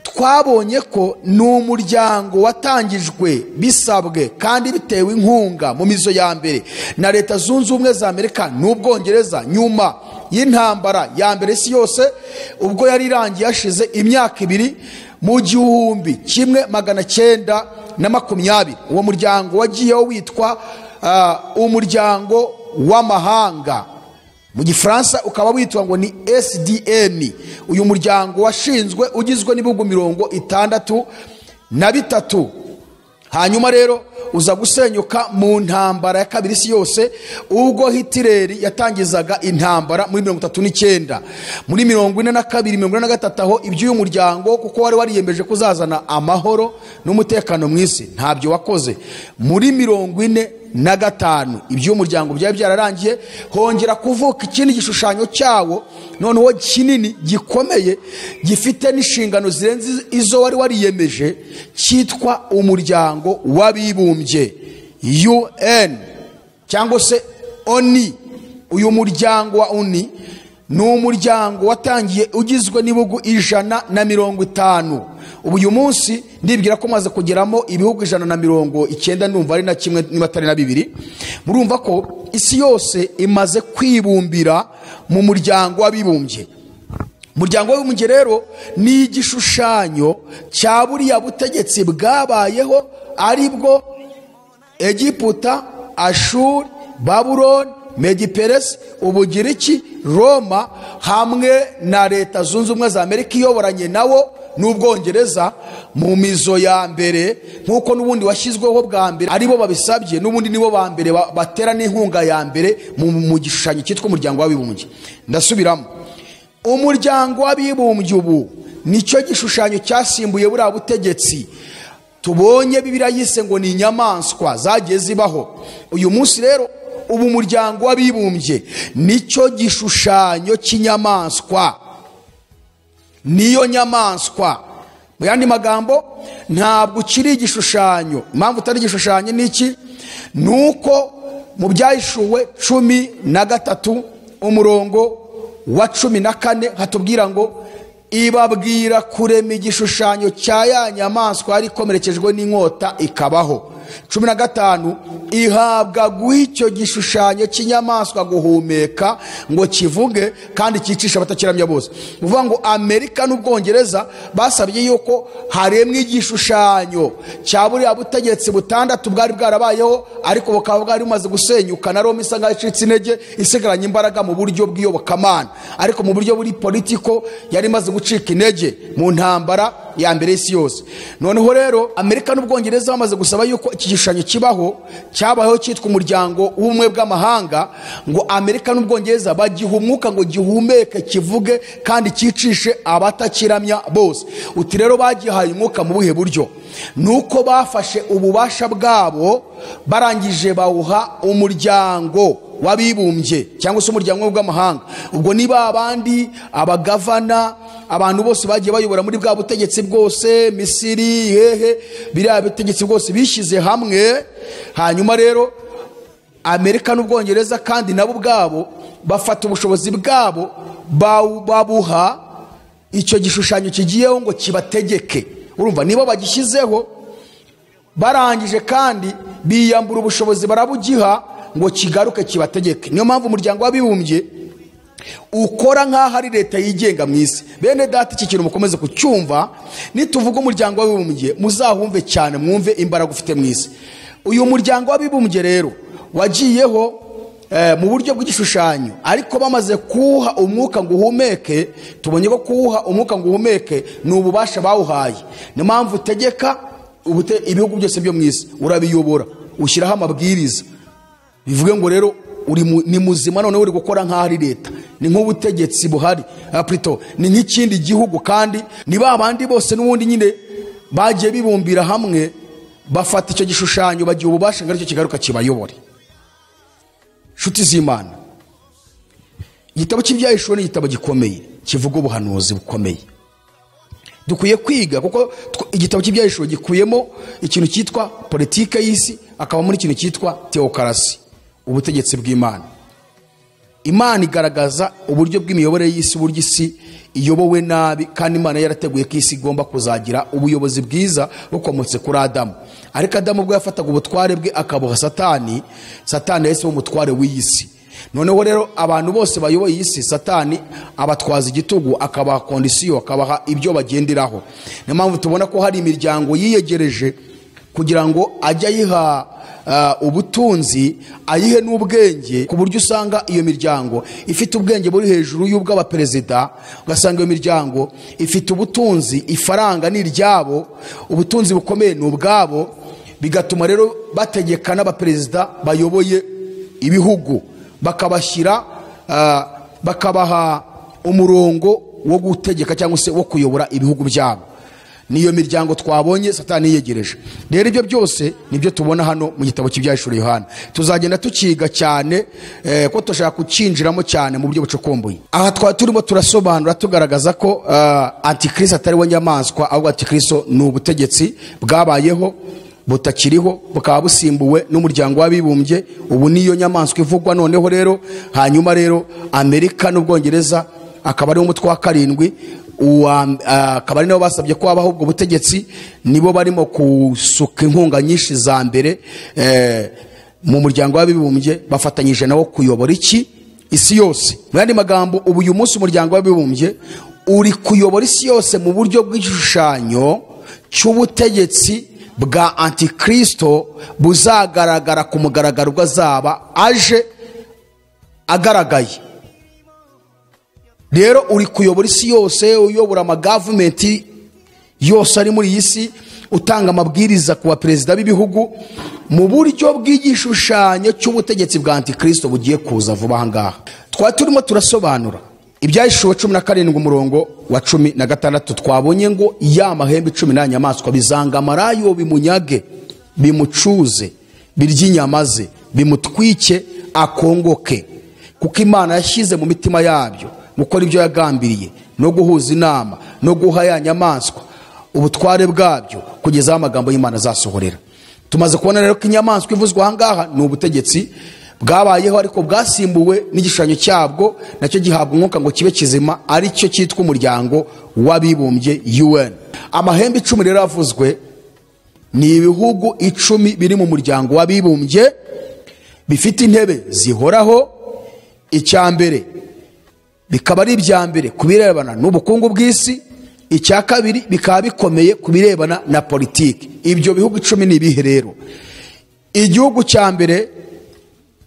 Twabonye ko ni umuryango watangijwe bisabwe kandi bitewe inkunga mu mizo ya mbere na Leta Zunze Ubumwe za Amerika n'Ubwongereza nyuma y'intambara ya mbere isi yose, ubwo yari irangiye hashize imyaka 2 mu 1920. Uwo muryango wagiyeho witwa umuryango w'amahanga, mu Gifaransa ukaba witwa ngo ni SDN. Uyu muryango washinzwe ugizwe n'ibihugu 63. Hanyuma rero uza gusenyuka mu ntambara ya kabiri isi yose, ubwo Hitler yatangizaga intambara muri 39. Muri 42, 43 aho iby'uyu muryango, kuko wari wariyemeje kuzazana amahoro n'umutekano mu isi, ntabyo wakoze. Muri 45 iby'uyu muryango byari byararangiye, hongera kuvuka ikindi gishushanyo cyawo noneho kinini gikomeye gifite n'inshingano zirenze izo wari wariyemeje, cyitwa umuryango w'abibumbye UN cyangwa se ONU. Uyu muryango wa ONU ni umuryango watangiye ugizwe n'ibihugu 150. Ubu uyu munsi ndibwira ko maze kugeramo ibihugu 190, ndumva ari na kimwe niba atari na 2. Murumva ko isi yose imaze kwibumbira mu muryango w'abibumbye. Umuryango w'abibumbye rero ni igishushanyo cya buriya butegetsi bwabayeho, aribwo Egiputa, Ashuri, Babuloni, Mediperesi, Ubugiriki, Roma hamwe na Leta Zunze Ubumwe za Amerika iyoboranye nawo n'Ubwongereza mu mizo ya mbere, nk'uko n'ubundi washyizweho bwa mbere aribo babisabye, n'ubundi nibo ba mbere batera n'inkunga ya mbere mu gishushanyo cyitwa umuryango w'abibumbye. Ndasubiramo, umuryango w'abibumbye ubu nicyo gishushanyo cyasimbuye buriya butegetsi tubonye Bibiliya yise ngo ni inyamaswa zagiye zibaho. Uyu munsi rero ubu umuryango w'abibumbye nicyo gishushanyo cy'inyamaswa, niyo nyamaswa. Mu yandi magambo ntabwo ukiri igishushanyo. Impamvu utari igishushanyo ni iki? Nuko mu Byahishuwe 13 umurongo wa 14 hatubwira ngo ibabwira kurema igishushanyo cya ya nyamaswa yari ikomerekejwe n'inkota ikabaho. 15 ihabwa guha icyo gishushanyo cy'inyamaswa guhumeka ngo kivuge kandi cyicisha abatakiramya bose. Uvuga ngo Amerika n'Ubwongereza basabye yuko haremwa igishushanyo cya buriya butegetsi butandatu bwari bwarabayeho, ariko bukaba bwari bumaze gusenyuka na Roma isa nkaho icitse intege, isigaranye imbaraga mu buryo bw'iyobokamana, ariko mu buryo buri politiko yari imaze gucika intege mu ntambara ya mbere y'isi yose. Noneho rero Amerika n'Ubwongereza bamaze gusaba yuko iki gishushanyo kibaho, cyabayeho cyitwa umuryango w'ubumwe bw'amahanga, ngo Amerika n'Ubwongereza bagiha umwuka ngo gihumeke kivuge kandi cyicishe abatakiramya bose. Uti rero bagihaye umwuka mu buhe buryo? Nuko bafashe ububasha bwabo barangije bawuha umuryango w'abibumbye cyangwa se umuryango w'amahanga. Ubwo niba abandi abagavana, abantu bose bagiye bayobora muri bwa butegetsi bwose, Misiri, hehe, biriya butegetsi bwose bishyize hamwe. Hanyuma rero Amerika n'Ubwongereza kandi nabo ubwabo bafata ubushobozi bwabo babuha Icyo gishushanyo kigiyeho ngo kibategeke. Urumva nibo bagishyizeho, barangije kandi biyambura ubushobozi barabugiha ngo kigaruke kibategeke. Niyo mpamvu umuryango w'abibumbye ukora nk'aho ari leta yigenga mu isi. Bene data, iki kintu mukomeze kucyumva. Nituvuga umuryango w'abibumbye muzahumve cyane, mwumve imbaraga ufite mu isi. Uyu muryango w'abibumbye rero wagiyeho mu buryo bw'igishushanyo, ariko bamaze kuwuha umwuka ngo uhumeke. Tubonye ko kuwuha umwuka ngo uhumeke ni ububasha bawuhaye. Niyo mpamvu utegeka ibihugu byose byo mu isi, urabiyobora, ushyiraho amabwiriza. Bivuge ngo rero ni muzima, noneho uri gukora nk'aho ari leta, ni nk'ubutegetsi buhari, plutôt ni nk'ikindi gihugu. Kandi ni ba bandi bose n'ubundi nyine bagiye bibumbira hamwe, bafata icyo gishushanyo, bagiha ububasha ngo aricyo kigaruka kibayobore. Nshuti z'Imana, igitabo cy'Ibyahishuwe ni igitabo gikomeye kivuga ubuhanuzi bukomeye dukwiye kwiga, kuko igitabo cy'Ibyahishuwe gikuyemo ikintu cyitwa politike y'isi, akabamo n'ikintu cyitwa teokarasi, ubutegetsi bw'Imana. Imana igaragaza uburyo bw'imiyoborere y'isi, uburyo isi iyobowe nabi, kandi Imana yarateguye ko isi igomba kuzagira ubuyobozi bwiza bukomotse kuri Adamu. Ariko Adamu ubwo yafataga ubutware bwe akabuha Satani, Satani yahise umutware w'iyi si. Noneho rero abantu bose bayoboye iyi si, Satani abatwaza igitugu, akabaha kondisiyo, akabaha ibyo bagenderaho. Niyo mpamvu tubona ko hari imiryango yiyegereje kugira ngo ajye ayiha ubutunzi, ayihe n'ubwenge, ku buryo usanga iyo miryango ifite ubwenge buri hejuru y'ubw'abaperezida. Ugasanga iyo miryango ifite ubutunzi, ifaranga ni iryabo, ubutunzi bukomeye ni ubwabo. Bigatuma rero bategeka n'abaperezida bayoboye ibihugu, bakabashyira bakabaha umurongo wo gutegeka cyangwa se wo kuyobora ibihugu byabo. Niyo miryango twabonye Satani yiyegereje. Rero ibyo byose nibyo tubona hano mu gitabo cy'Ibyahishuwe Yohana. Tuzagenda tukiga cyane, ko tushaka kukinjiramo cyane mu buryo bucukumbuye. Aha twari turimo turasobanura tugaragaza ko Antikristo atari we nyamaswa, ahubwo Antikristo ni ubutegetsi bwabayeho butakiriho, bukaba busimbuwe n'umuryango w'abibumbye. Ubu niyo nyamaswa ivugwa noneho rero. Hanyuma rero Amerika n'Ubwongereza akaba ari umutwe wa karindwi, akaba ari nabo basabye ko habaho ubwo butegetsi, nibo barimo kusuka inkunga nyinshi za mbere mu muryango w'abibumbye, bafatanyije nabo kuyobora iki isi yose. Mu yandi magambo, ubu uyu munsi umuryango w'abibumbye uri kuyobora isi yose mu buryo bw'igishushanyo cy'ubutegetsi bwa Antikristo buzagaragara ku mugaragaro ubwo azaba aje agaragaye. Rero uri kuyobora isi yose, uyobora amagavumenti yose ari muri iyi si, utanga amabwiriza ku baperezida b'ibihugu mu buryo bw'igishushanyo cy'ubutegetsi bwa Antikristo bugiye kuza vuba aha ngaha. Twari turimo turasobanura Ibyahishuwe 17 umurongo wa 16, twabonye ngo ya mahembe 10 na nyamaswa bizangamarayo bimunyage, bimucuze, birye inyama ze, bimutwike, akongoke, kuko Imana yashyize mu mitima yabyo gukora ibyo yagambiriye, no guhuza inama, no guha ya nyamaswa ubutware bwabyo, kugeza aho amagambo y'Imana azasohorera. Tumaze kubona rero ko inyamaswa ivuzwa aha ngaha ni ubutegetsi bwabayeho, ariko bwasimbuwe n'igishushanyo cyabwo, nacyo gihabwa umwuka ngo kibe kizima, aricyo cyitwa umuryango w'abibumbye UN. Amahembe 10 rero avuzwe ni ibihugu 10 biri mu muryango w'abibumbye bifite intebe zihoraho. Icya mbere bikaba ari ibya mbere ku birebana n'ubukungu bw'isi, icya kabiri bikaba bikomeye ku birebana na politiki. Ibyo bihugu 10 ni ibihe rero? Igihugu cya mbere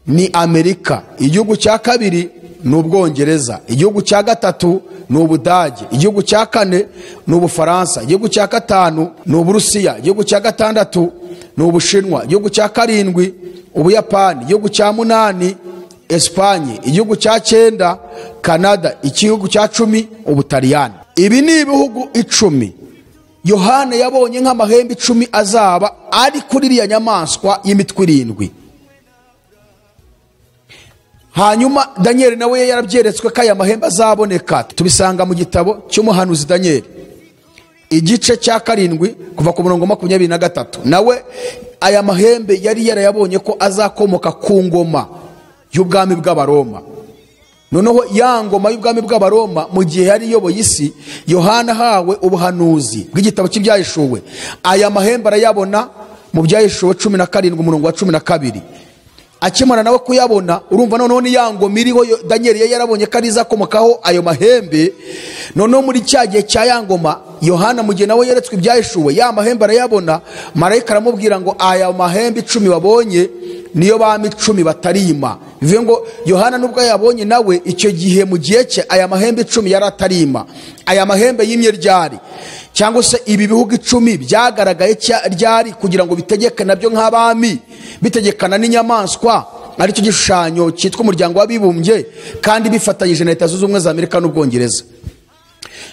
ni Amerika, igihugu cya kabiri ni Ubwongereza, igihugu cya gatatu ni Ubudage, igihugu cya kane ni Ubufaransa, igihugu cya gatanu ni Uburusiya, igihugu cya gatandatu ni Ubushinwa, igihugu cya karindwi Ubuyapani, igihugu cya munani Espanye, igihugu cya 9 Canada, igihugu cya 10 Ubutaliyani. Ibi ni ibihugu 10 Yohana yabonye nk'amahembe 10 azaba ari kuri iriya nyamaswa y'imitwe 7. Hanyuma Daniel nawe yarabyeretswe ko aya mahembe azaboneka. Tubisanga mu gitabo cy'umuhanuzi Daniel igice cya 7 kuva ku murongo 23. Nawe aya mahembe yari yarayabonye ko azakomoka ku ngoma y'ubwami bw'Abaroma. Noneho ya ngoma y'ubwami bw'Abaroma mu gihe yari iyoboye isi, Yohana ahawe ubuhanuzi bw'igitabo cy'Ibyahishuwe, aya mahembe arayabona mu Byahishuwe 17 umurongo wa 12. Akimara nawe kuyabona, urumva noneho ni ya ngoma iriho Daniel yari yarabonye ko arizakomokaho ayo mahembe. Noneho muri cya gihe cya ya ngoma, Yohana mu gihe nawe yeretswe Ibyahishuwe, ya mahembe arayabona. Marayika aramubwira ngo aya mahembe 10 wabonye niyo bami 10 batarima. Bivuye ngo Yohana nubwo yabonye nawe icyo gihe mu gihe cye aya mahembe 10 yari atarima. Aya mahembe yimye ryari, cyangwa se ibi bihugu 10 byagaragaye ryari kugira ngo bitegeke nabyo nk'abami, bitegekana n'inyamaswa aricyo gishushanyo cyitwa Umuryango w'Abibumbye, kandi bifatanyije na Leta Zunze Ubumwe za Amerika n'Ubwongereza.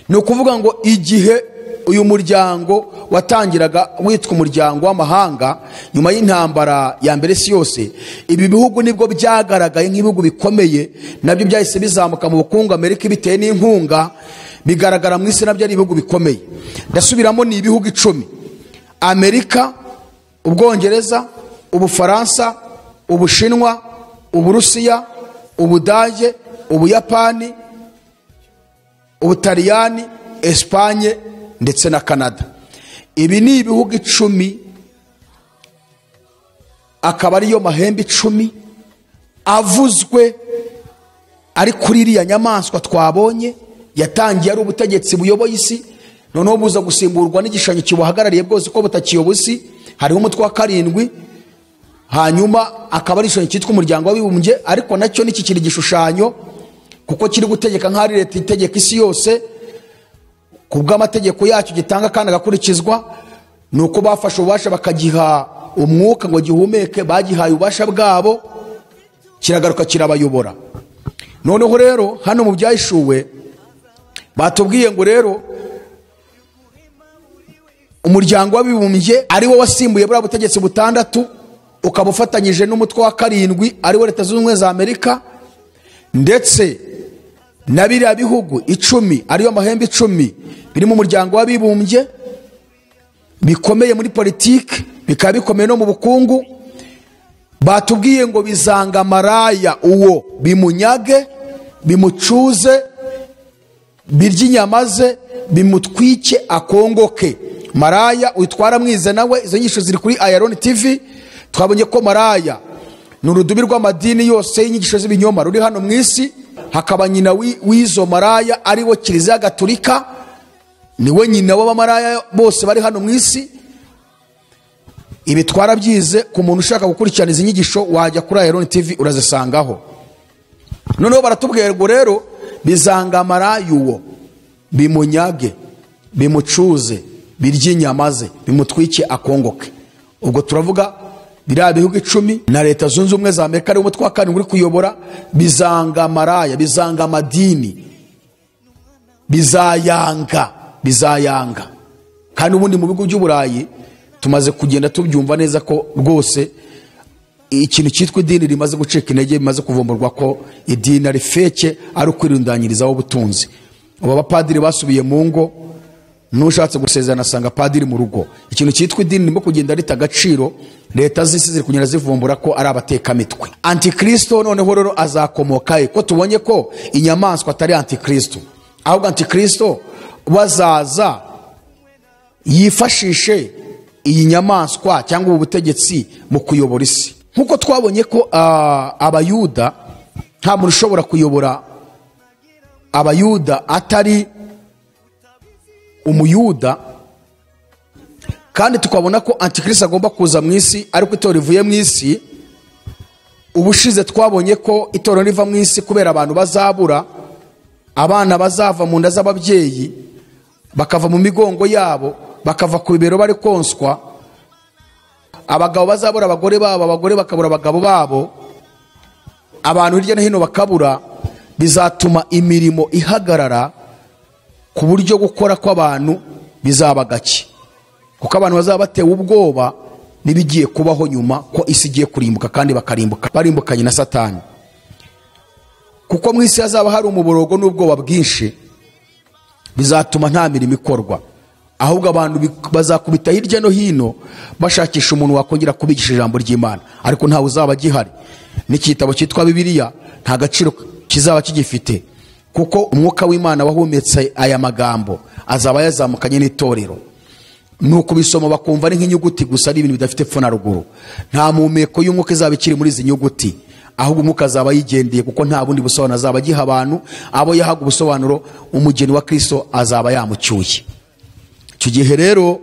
Ni ukuvuga ngo igihe uyu muryango watangiraga witwa Umuryango w'Amahanga nyuma y'intambara ya mbere isi yose, ibi bihugu nibwo byagaragaye nk'ibihugu bikomeye, nabyo byahise bizamuka mu bukungu, Amerika ibiteye n'inkunga, bigaragara mu isi nabyo ari ibihugu bikomeye. Ndasubiramo, ni ibihugu 10: Amerika, Ubwongereza, Ubufaransa, Ubushinwa, Uburusiya, Ubudage, Ubuyapani, Ubutaliyani, Espanye ndetse na Canada. Ibi ni ibihugu 10, akaba ariyo mahembe 10 avuzwe ari kuri iriya nyamaswa twabonye yatangiye ari ubutegetsi buyoboye isi, noneho buza gusimburwa n'igishushanyo kibuhagarariye bwose ko butakiyoboye isi. Hariho umutwe wa 7, hanyuma akaba ari igishushanyo cyitwa Umuryango w'Abibumbye, ariko nacyo nikikiri igishushanyo kuko kiri gutegeka nk'ari leta itegeka isi yose ku bw'amategeko yacyo gitanga kandi agakurikizwa. Ni uko bafashe ububasha bakagiha umwuka ngo gihumeke, bagihaye ububasha bwabo, kiragaruka kirabayobora. Noneho rero hano mu Byahishuwe batubwiye ngo rero Umuryango w'Abibumbye ari wo wasimbuye buriya butegetsi butandatu, ukaba ufatanyije n'umutwe wa 7 ari wo Leta Zunze Ubumwe za Amerika, ndetse na biriya bihugu 10 ariyo mahembe 10 biri mu Muryango w'Abibumbye, bikomeye muri politiki, bikaba bikomeye no mu bukungu. Batubwiye ngo bizanga maraya uwo, bimunyage, bimucuze, birye inyama ze, bimutwike akongoke. Maraya witwara mwize nawe, izo nyigisho ziri kuri Ayaloni TV. Twabonye ko maraya ni urudubi rw'amadini yose y'inyigisho z'ibinyoma ruri hano mu isi, hakaba nyina w'izo maraya ari wo Kiliziya Gatolika, niwe nyina w'abamaraya bose bari hano mu isi. Ibi twarabyize, ku muntu ushaka gukurikirana izi nyigisho wajya kuri Ayaloni TV urazisangaho. Noneho baratubwira ngo rero bizanga maraya uwo, bimunyage, bimucuze, birye inyama ze, bimutwike akongoke. Ubwo turavuga biriya bihugu 10 na Leta Zunze Ubumwe za Amerika ari umutwe wa 7 uri kuyobora, bizanga maraya, bizanga amadini, bizayanga, bizayanga. Kandi ubundi mu bihugu by'Uburayi tumaze kugenda tubyumva neza ko rwose ikintu cyitwa idini rimaze gucika intege, bimaze kuvumburwa ko idini ari feke, ari ukwirundanyirizaho ubutunzi. Ubu abapadiri basubiye mu ngo, n'ushatse gusezerana asanga padiri mu rugo. Ikintu cyitwa idini ririmo kugenda rita agaciro, leta z'isi ziri kugenda zivumbura ko ari abatekamitwe. Antikristo noneho rero azakomoka he? Ko tubonye ko inyamaswa atari antikristo, ahubwo antikristo bazaza yifashishe iyi nyamaswa cyangwa ubu butegetsi mu kuyobora isi. Nkuko twabonye ko Abayuda nta muntu ushobora kuyobora Abayuda atari Umuyuda, kandi tukabona ko antikristo agomba kuza mu isi ariko itorero rivuye mu isi. Ubushize twabonye ko itorero riva mu isi kubera abantu bazabura, abana bazava mu nda z'ababyeyi, bakava mu migongo yabo, bakava ku bibero bari konswa, abagabo bazabura abagore babo, abagore bakabura abagabo babo, abantu hirya no hino bakabura. Bizatuma imirimo ihagarara ku buryo gukora kw'abantu bizaba gake, kuko abantu bazaba batewe ubwoba n'ibigiye kubaho nyuma, ko isi igiye kurimbuka, kandi bakarimbuka barimbukanye na Satani. Kuko mu isi hazaba hari umuborogo n'ubwoba bwinshi, bizatuma nta mirimo ikorwa, ahubwo abantu bazakubita hirya no hino bashakisha umuntu wakongera kubigisha ijambo ry'Imana, ariko ntawe uzaba agihari. N'igitabo cyitwa Bibiliya nta gaciro kizaba kigifite, kuko umwuka w'Imana wahumetse aya magambo azaba yazamukanye n'itorero. Ni ukubisoma bakumva ari nk'inyuguti gusa, ari ibintu bidafite epfo na ruguru. Nta mpumeko y'umwuka izaba ikiri muri izi nyuguti, ahubwo umwuka azaba yigendeye, kuko nta bundi busobanuro azaba agiha abantu. Abo yahaga ubusobanuro umugeni wa Kristo azaba yamucyuye. Icyo gihe rero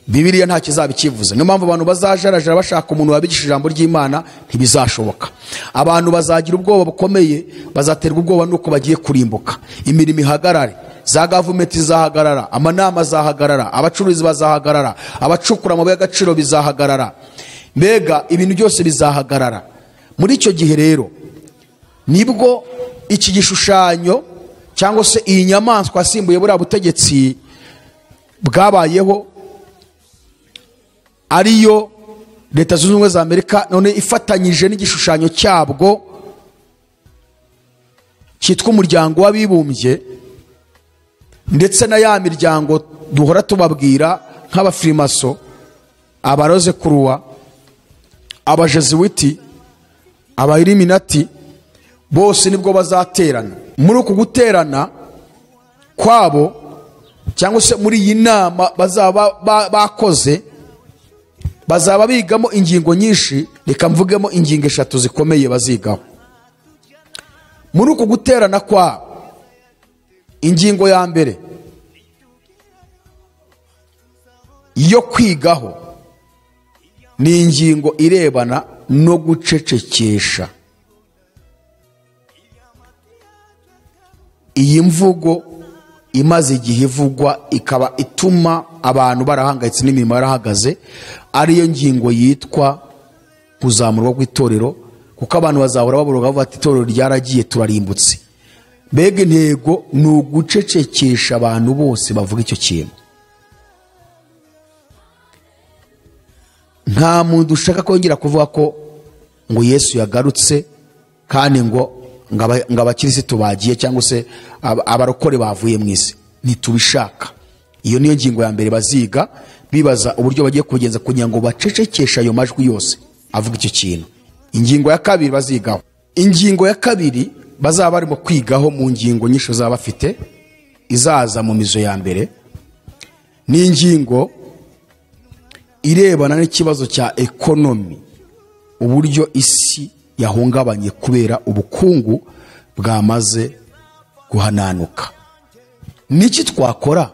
Bibiliya nta kizaba ikivuze. Niyo mpamvu abantu bazajarajara bashaka umuntu wabigisha ijambo ry'Imana, ntibizashoboka. Abantu bazagira ubwoba bukomeye, bazaterwa ubwoba nuko bagiye kurimbuka, imirimo ihagarare, za gavumenti zizahagarara, amanama azahagarara, abacuruzi bazahagarara, abacukura amabuye y'agaciro bizahagarara, mbega ibintu byose bizahagarara. Muri icyo gihe rero nibwo iki gishushanyo cyangwa se iyi nyamaswa yasimbuye buriya butegetsi bwabayeho, ariyo Leta Zunze Ubumwe za Amerika, none ifatanyije n'igishushanyo cyabwo cyitwa Umuryango w'Abibumbye, ndetse na ya miryango duhora tubabwira nk'abafirimaso, abaroze kuruwa, abajezuwiti, abayiriminati, bose nibwo bazaterana. Muri uku guterana kwabo cyangwa se muri iyi nama bazaba bakoze, bazaba bigamo ingingo nyinshi. Reka mvugemo ingingo eshatu zikomeye bazigaho muri uku guterana kwabo. Ingingo ya mbere yo kwigaho ni ingingo irebana no gucecekesha iyi mvugo imaze igihe ivugwa, ikaba ituma abantu barahangayitse n'imirimo yarahagaze, ariyo ngingo yitwa kuzamurwa kw'itorero, kuko abantu bazahora baboroga bavuga ati itorero ryaragiye turarimbutse. Mbega intego ni ugucecekesha abantu bose bavuga icyo kintu. Nta muntu ushaka kongera kuvuga ko ngo Yesu yagarutse kandi ngo abakirisitu bagiye cyangwa se abarokore bavuye mu isi, ntitubishaka. Iyo niyo ngingo ya mbere baziga, bibaza uburyo bagiye kugenza kugira ngo bacecekeshe ayo majwi yose avuga icyo kintu. Ingingo ya kabiri bazigaho, ingingo ya kabiri bazaba barimo kwigaho mu ngingo nyinshi bazaba bafite izaza mu mizo ya mbere, ni ingingo irebana n'ikibazo cya ekonomi, uburyo isi yahungabanye kubera ubukungu bwamaze guhananuka. Niki twakora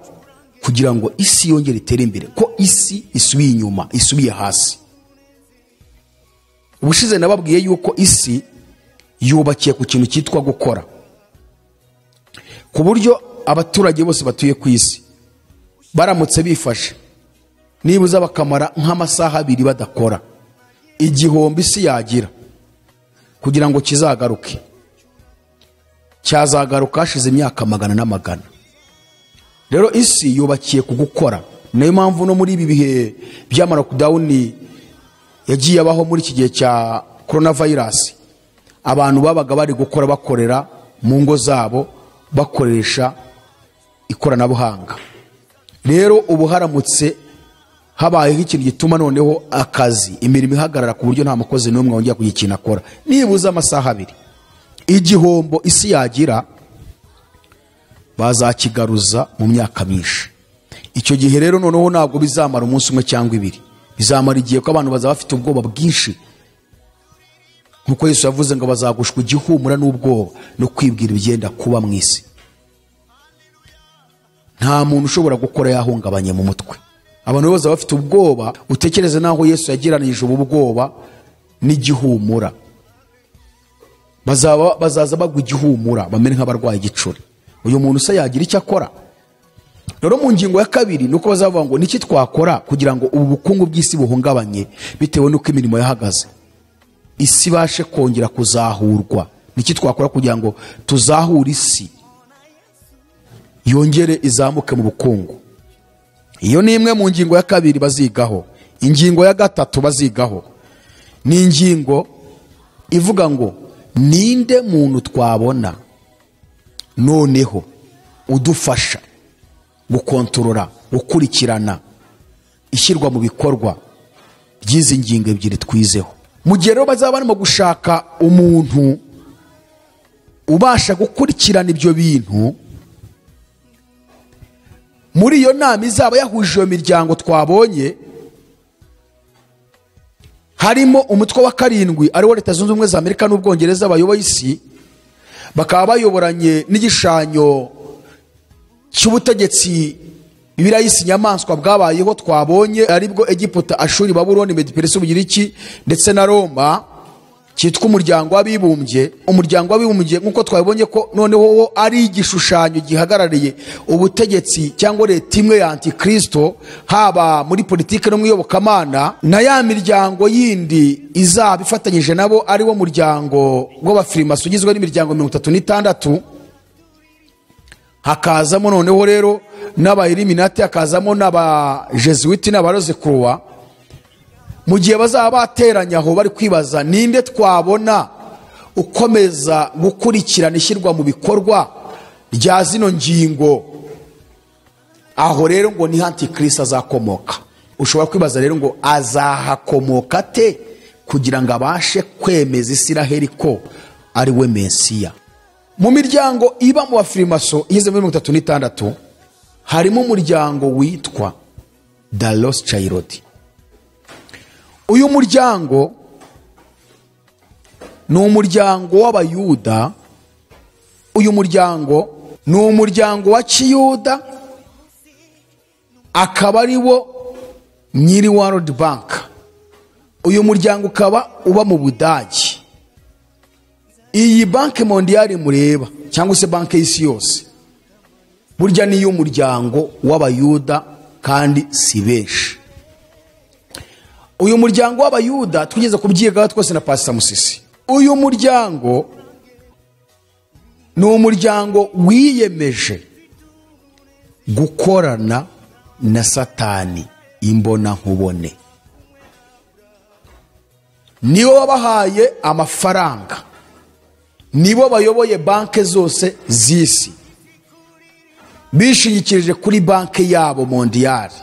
kugira ngo isi yongere itere imbere, ko isi isubiye inyuma, isubiye hasi? Ubushize nababwiye yuko isi yubakiye ku kintu cyitwa gukora, ku buryo abaturage bose batuye ku isi baramutse bifashe nibuza bakamara nk'amasaha abiri badakora, igihombo isi yagira kugira ngo kizagaruke cyazagaruka hashize imyaka magana n'amagana. Rero isi yubakiye ku gukora. Niyo mpamvu no muri ibi bihe by'amalockdown yagiye abaho muri iki gihe cya coronavirus, abantu babaga bari gukora bakorera mu ngo zabo bakoresha ikoranabuhanga. Rero ubu haramutse habayeho ikintu gituma noneho akazi, imirimo ihagarara ku buryo nta mukozi n'umwe wongera kugira ikintu akora nibuze amasaha abiri, igihombo isi yagira bazakigaruza mu myaka myinshi. Icyo gihe rero noneho ntabwo bizamara umunsi umwe cyangwa ibiri, bizamara igihe, ko abantu bazaba bafite ubwoba bwinshi, nkuko Yesu yavuze ngo bazagushwa igihumura n'ubwoba no kwibwira ibigenda kuba mu isi. Nta muntu ushobora gukora yahungabanye mu mutwe. Abantu bose bafite ubwoba. Utekereze naho Yesu yagiranije ubu bwoba n'igihumura, bazaza bagwa igihumura bamere nk'abarwaye igicuri. Uyu muntu se yagira icyo akora? Rero mu ngingo ya kabiri nuko bazavuga ngo niki twakora kugira ngo ubu bukungu bw'isi buhungabanye bitewe n'uko imirimo yahagaze, isi ibashe kongera kuzahurwa. Niki twakora kugira ngo tuzahure isi yongere izamuke mu bukungu? Iyo ni imwe mu ngingo ya kabiri bazigaho. Ingingo ya gatatu bazigaho ni ingingo ivuga ngo ninde muntu twabona noneho udufasha gukontorora, gukurikirana ishyirwa mu bikorwa ry'izi ngingo ebyiri twizeho. Mu gihe rero bazaba barimo gushaka umuntu ubasha gukurikirana ibyo bintu muri iyo nama izaba yahuje iyo miryango twabonye, harimo umutwe wa 7 ariwo Leta Zunze Ubumwe za Amerika n'Ubwongereza bayoboye isi, bakaba bayoboranye n'igishanyo cy'ubutegetsi Bibiliya y'isi inyamaswa bwabayeho twabonye, aribwo Egiputa, Ashuri, Babuloni, Mediperesi, Ubugiriki ndetse na Roma, cyitwa umuryango w'abibumbye. Umuryango w'abibumbye nk'uko twabonye ko noneho wo ari igishushanyo gihagarariye ubutegetsi cyangwa leta imwe ya Antikristo, haba muri politike no mu iyobokamana, na ya miryango yindi izaba ifatanyije nabo, ari wo muryango w'abafirimaso ugizwe n'imiryango 36, hakazamo noneho rero n'aba-Illuminati, hakazamo n'aba-Jesuiti n'aba-Rosecroix. Mu gihe bazaba bateranye aho bari kwibaza ninde twabona ukomeza gukurikirana ishyirwa mu bikorwa rya zino ngingo, aho rero ngo ni Antikristo azakomoka. Ushobora kwibaza rero ngo azahakomoka te kugira ngo abashe kwemeza Isiraheli ko ari we Mesiya. Mu miryango iba mu bafirimaso igeze muri 36 harimo umuryango witwa The Rothschild. Uyu muryango ni umuryango w'Abayuda. Uyu muryango ni umuryango wa Kiyuda, akaba ari wo nyiri World Bank. Uyu muryango ukaba uba mu Budage. Iyi banki mondiyari mureba cyangwa se banki y'isi yose, burya ni y'umuryango w'Abayuda kandi si benshi. Uyu muryango w'Abayuda twigeze kubyigaho twese na Pastor Musisi. Uyu muryango ni umuryango wiyemeje gukorana na Satani imbona nkubone. Nibo wabahaye amafaranga, nibo bayoboye banke zose z'isi, bishingikirije kuri banke yabo mondiyari.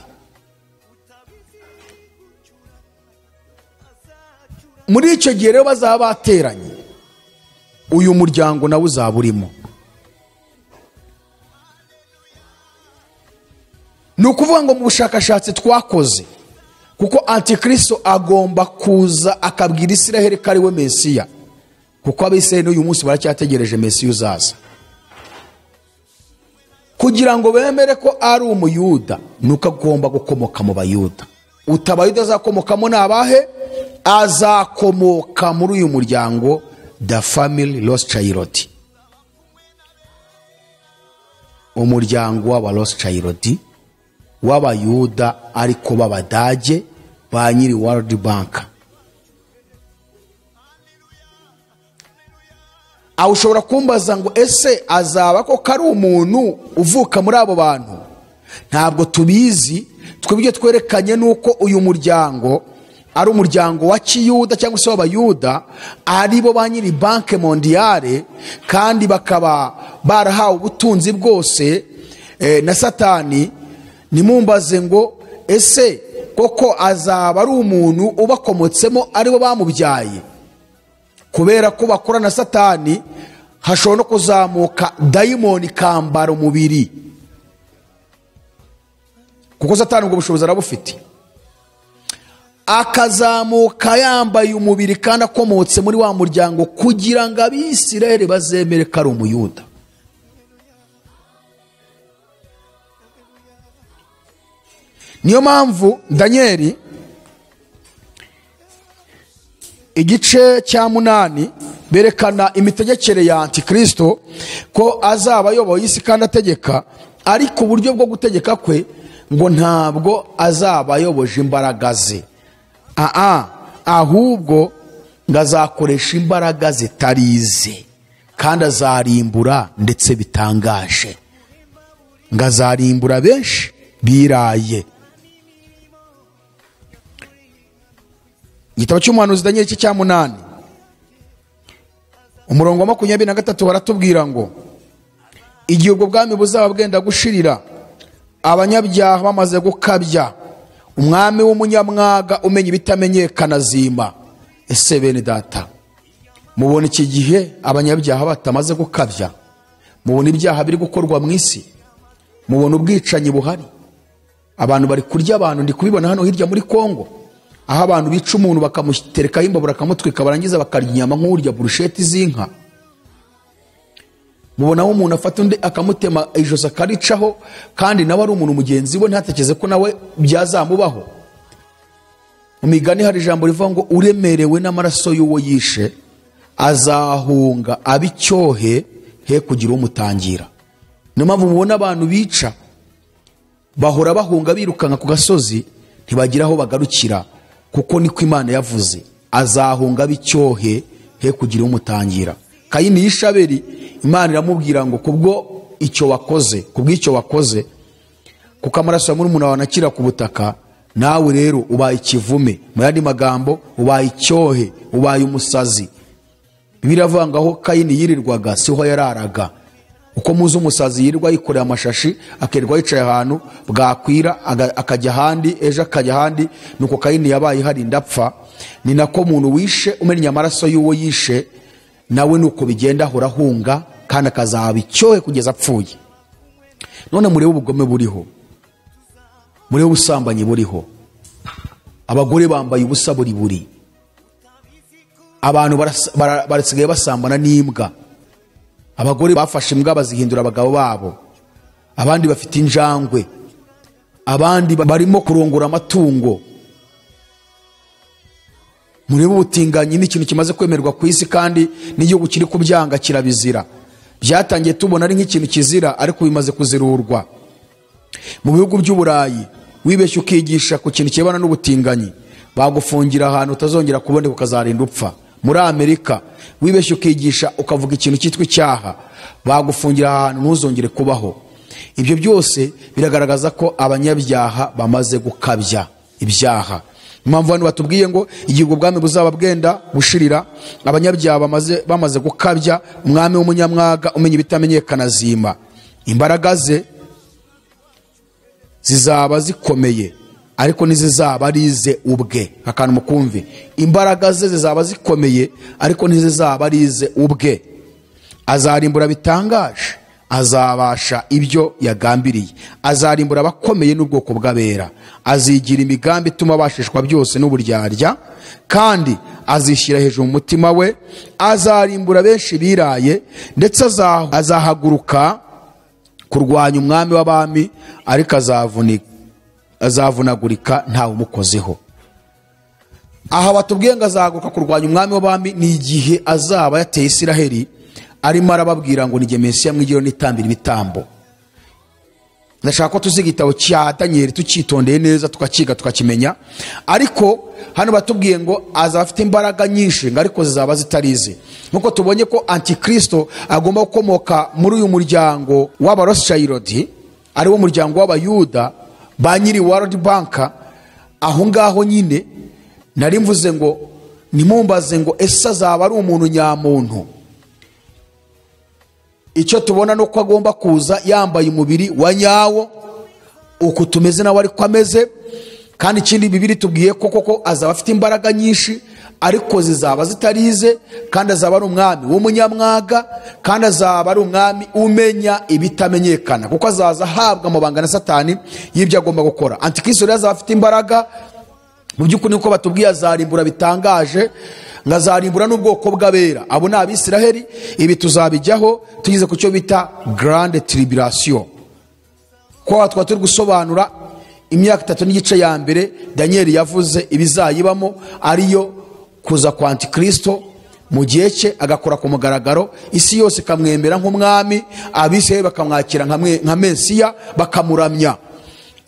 Muri icyo gihe rero bazaba bateranye, uyu muryango nawe uzaba urimo. Ni ukuvuga ngo mu bushakashatsi twakoze, kuko Antikristo agomba kuza akabwira Isiraheli ko ari we Mesiya, kuko abisiraheli n'uyu munsi baracyategereje Mesiya uzaza. Kugira ngo bemere ko ari umuyuda, nuko agomba gukomoka mu Bayuda. Utabayuda azakomokamo ni abahe? Azakomoka muri uyu muryango The Family Rothschild, umuryango w'aba Rothschild w'Abayuda ariko b'Abadage ba nyiri World Bank. Aho ushobora kumbaza ngo ese azaba ko kari umuntu uvuka muri abo bantu? Ntabwo tubizi. Twebwe twerekanye nuko uyu muryango ari umuryango wa Kiyuda cyangwa se w'Abayuda, ari bo ba nyiri banke mondiyale, kandi bakaba barahawe ubutunzi bwose na Satani. Nimumbaze ngo ese koko azaba ari umuntu ubakomotsemo ari bo bamubyaye? Kubera ko bakora na Satani, hashobora no kuzamuka dayimoni kambara umubiri, kuko Satani ubwo bushobozi arabufite, akazamuka yambaye umubiri kandi akomotse muri wa muryango, kugira ngo Abisirayeli bazemere ko ari umuyuda. Niyo mpamvu Danieli igice cya 8 berekana imitegekere ya Antikristo, ko azaba ayoboye isi kandi ategeka, ariko uburyo bwo gutegeka kwe ngo ntabwo azaba ayoboje imbaraga ze, ahubwo ngo azakoresha imbaraga zitari ize, kandi azarimbura ndetse bitangaje, ngo azarimbura benshi biraye. Igitabo cy'umuhanuzi Danieli igice cya 8 umurongo wa 23 baratubwira ngo igihe ubwo bwami buzaba bwenda gushirira, abanyabyaha bamaze gukabya, umwami w'umunyamwaga umenya ibitamenyekana azima. Ese bene data, Mubona iki gihe abanyabyaha batamaze gukabya, mubona ibyaha biri gukorwa mu isi, mubona ubwicanyi buhari, abantu bari kurya abantu. Ndi kubibona hano hirya muri Kongo, aho abantu bica umuntu bakamuterekaho imbabura bakamutwika, barangiza bakarya inyama nk'urya burusheti z'inka. Mubona aho umuntu afata undi akamutema ijosi akaricaho, kandi nawe ari umuntu mugenzi we, ntatekereze ko nawe byazamubaho. Mu migani hari ijambo rivuga ngo uremerewe n'amaraso y'uwo yishe azahunga abicyohe he kugira umutangira. Niyo mpamvu mubona abantu bica bahora bahunga birukanka ku gasozi, ntibagira aho bagarukira, kuko niko Imana yavuze, azahunga abicyohe he kugira umutangira. Kayini yishe Abeli, Imana iramubwira ngo kubwo icyo wakoze, kubw'icyo wakoze, kuko amaraso ya murumuna wawe anakira ku butaka, nawe rero ubaye ikivume. Mu yandi magambo ubaye icyohe, ubaye umusazi. Biravuga ngo aho Kayini yirirwaga siho yararaga. Uko muzi umusazi yirirwa yikoreye amashashi, akirirwa yicaye ahantu, bwakwira akajya ahandi, ejo akajya ahandi. Nuko Kayini yabaye hari ndapfa. Ni nako umuntu wishe umenya amaraso y'uwo yishe, nawe nuko bigenda, ahora ahunga kandi akazaba icyohe kugeza apfuye. None murebe ubugome buriho, murebe ubusambanyi buriho, abagore bambaye ubusa buri buri, abantu barasigaye basambana n'imbwa, abagore bafashe imbwa bazihindura abagabo babo, abandi bafite injangwe, abandi barimo kurongora amatungo. Murebe ubutinganyi ni ikintu kimaze kwemerwa ku isi, kandi n'igihugu kiri kubyanga kirabizira. Byatangiye tubona ari nk'ikintu kizira, ariko bimaze kuzirurwa. Mu bihugu by'Uburayi wibeshye ukigisha ku kintu kirebana n'ubutinganyi, bagufungira ahantu utazongera kuboneka ukazarinda upfa. Muri Amerika wibeshye ukigisha ukavuga ikintu cyitwa icyaha, bagufungira ahantu ntuzongere kubaho. Ibyo byose biragaragaza ko abanyabyaha bamaze gukabya ibyaha. Impamvu hano batubwiye ngo igihe ubwo bwami buzaba bwenda bushirira, abanyabyaha bamaze gukabya, umwami w'umunyamwaga umenya ibitamenyekana azima. Imbaraga ze zizaba zikomeye, ariko ntizizaba ari ize ubwe. Akantu mukumve, imbaraga ze zizaba zikomeye, ariko ntizizaba ari ize ubwe. Azarimbura bitangaje, azabasha ibyo yagambiriye, azarimbura abakomeye n'ubwoko bw'abera, azigira imigambi ituma abashishwa byose n'uburyarya, kandi azishyira hejuru mu mutima we, azarimbura benshi biraye, ndetse azahaguruka kurwanya umwami w'abami, ariko azavunagurika ntawe umukozeho. Aha batubwiye ngo azahaguruka kurwanya umwami w'abami ni igihe azaba yateye Isiraheli, arimo arababwira ngo nige Mesiya mwigiro nitambira ibitambo. Ndashaka ko tuziga igitabo cya Daniel tukitondeye neza, tukakiga tukakimenya. Ariko hano batubwiye ngo azaba afite imbaraga nyinshi, ngo ariko zizaba zitarize. Nkuko tubonye ko Antikristo agomba gukomoka muri uyu muryango w'Abaroshairodi, ari wo muryango w'Abayuda ba nyiri World Bank. Aho ngaho nyine nari mvuze ngo nimumbaze ngo ese azaba ari umuntu nyamuntu. Icyo tubona nuko agomba kuza yambaye umubiri wa nyawo, uko tumeze nawe ariko ameze. Kandi ikindi Bibiliya itubwiye ko koko azaba afite imbaraga nyinshi, ariko zizaba zitarize, kandi azaba ari umwami w'umunyamwaga, kandi azaba ari umwami umenya ibitamenyekana, kuko azaza ahabwa amabanga na Satani y'ibyo agomba gukora. Antikristo rero azaba afite imbaraga mu by'ukuri, niko batubwiye, azarimbura bitangaje, ngo azarimbura n'ubwoko bw'abera, abo ni Abisiraheli. Ibi tuzabijyaho tugeze ku cyo bita grande tribulation, ko twaba turi gusobanura imyaka 3.5 ya mbere Daniel yavuze ibizayibamo, ariyo kuza kwa Antikristo mu gihe cye, agakora ku mugaragaro, isi yose ikamwemera nk'umwami, Abisiraheli bakamwakira nka Mesiya, bakamuramya.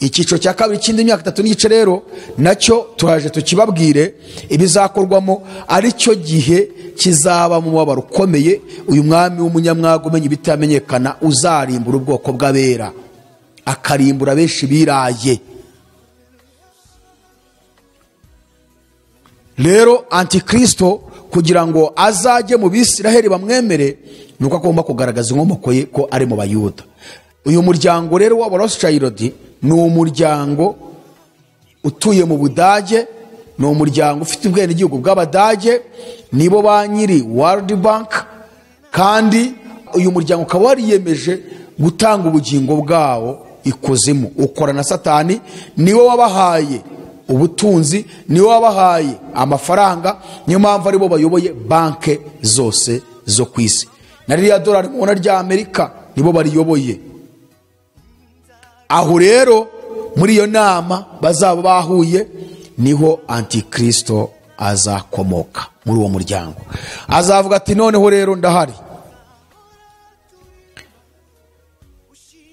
Icyiciro cya kabiri cy'indi myaka 3.5 rero nacyo turaje tukibabwire ibizakorwamo, aricyo gihe kizaba mu mubabaro ukomeye, uyu mwami w'umunyamwaga umenya ibitamenyekana uzarimbura ubwoko bw'abera, akarimbura benshi biraye. Rero Antikristo kugira ngo azajye mu Bisiraheli bamwemere, nuko agomba kugaragaza inkomoko ye ko ari mu Bayuda. Uyu muryango rero w'Abaroshairodi ni umuryango utuye mu Budage, Ni umuryango ufite ubwenegihugu bw'Abadage, nibo ba nyiri World Bank, kandi uyu muryango ukaba wariyemeje gutanga ubugingo bwawo ikuzimu. Ukora na Satani, niwe wabahaye ubutunzi, niwe wabahaye amafaranga, niyo mpamvu aribo bayoboye banke zose zo ku isi. Na ririya dolari mubona rya Amerika nibo bariyoboye. Aho rero muri iyo nama bazaba bahuye, niho Antikristo azakomoka muri uwo muryango. Azavuga ati noneho rero ndahari,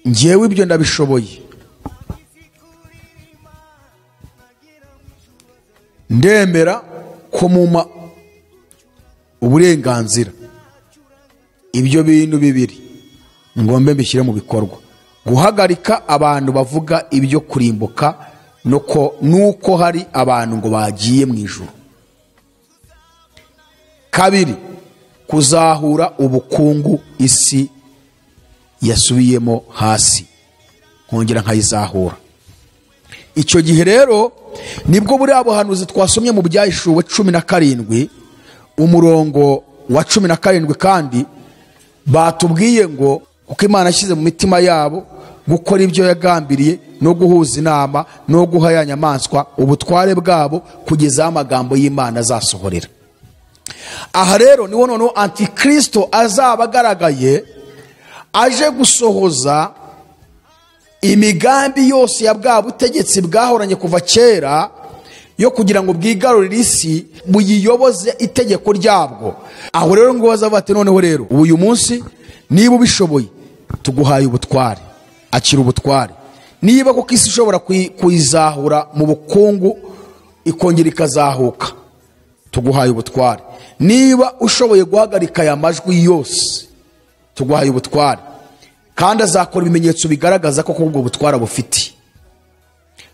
njyewe ibyo ndabishoboye, ndemera ko muma uburenganzira ibyo bintu bibiri ngombe mbishyire mu bikorwa: guhagarika abantu bavuga ibyo kurimbuka nuko hari abantu ngo bagiye mu ijuru. Kabiri, kuzahura ubukungu isi yasubiyemo hasi, nkongera nkayizahura. Icyo gihe rero nibwo buriya buhanuzi twasomye mu Byahishuwe 17 umurongo wa 17, kandi batubwiye ngo kuko Imana yashyize mu mitima yabo gukora ibyo yagambiriye no guhuza inama no guha ya nyamaswa ubutware bwabo kugeza amagambo y'Imana azasohorera. Aha rero niwo noneho Antikristo azaba agaragaye aje gusohoza imigambi yose ya bwa butegetsi bwahoranye kuva kera yo kugira ngo bwigarurire isi buyiyoboze itegeko ryabwo. Aho rero ngo bazavuga ati noneho rero uyu munsi niba ubishoboye tuguhaye ubutware, akira ubutware. Niba koko isi ishobora kuyizahura mu bukungu ikongera ikazahuka, tuguhaye ubutware. Niba ushoboye guhagarika aya majwi yose, tuguhaye ubutware. Kandi azakora ibimenyetso bigaragaza ko ubwo butwara bufite.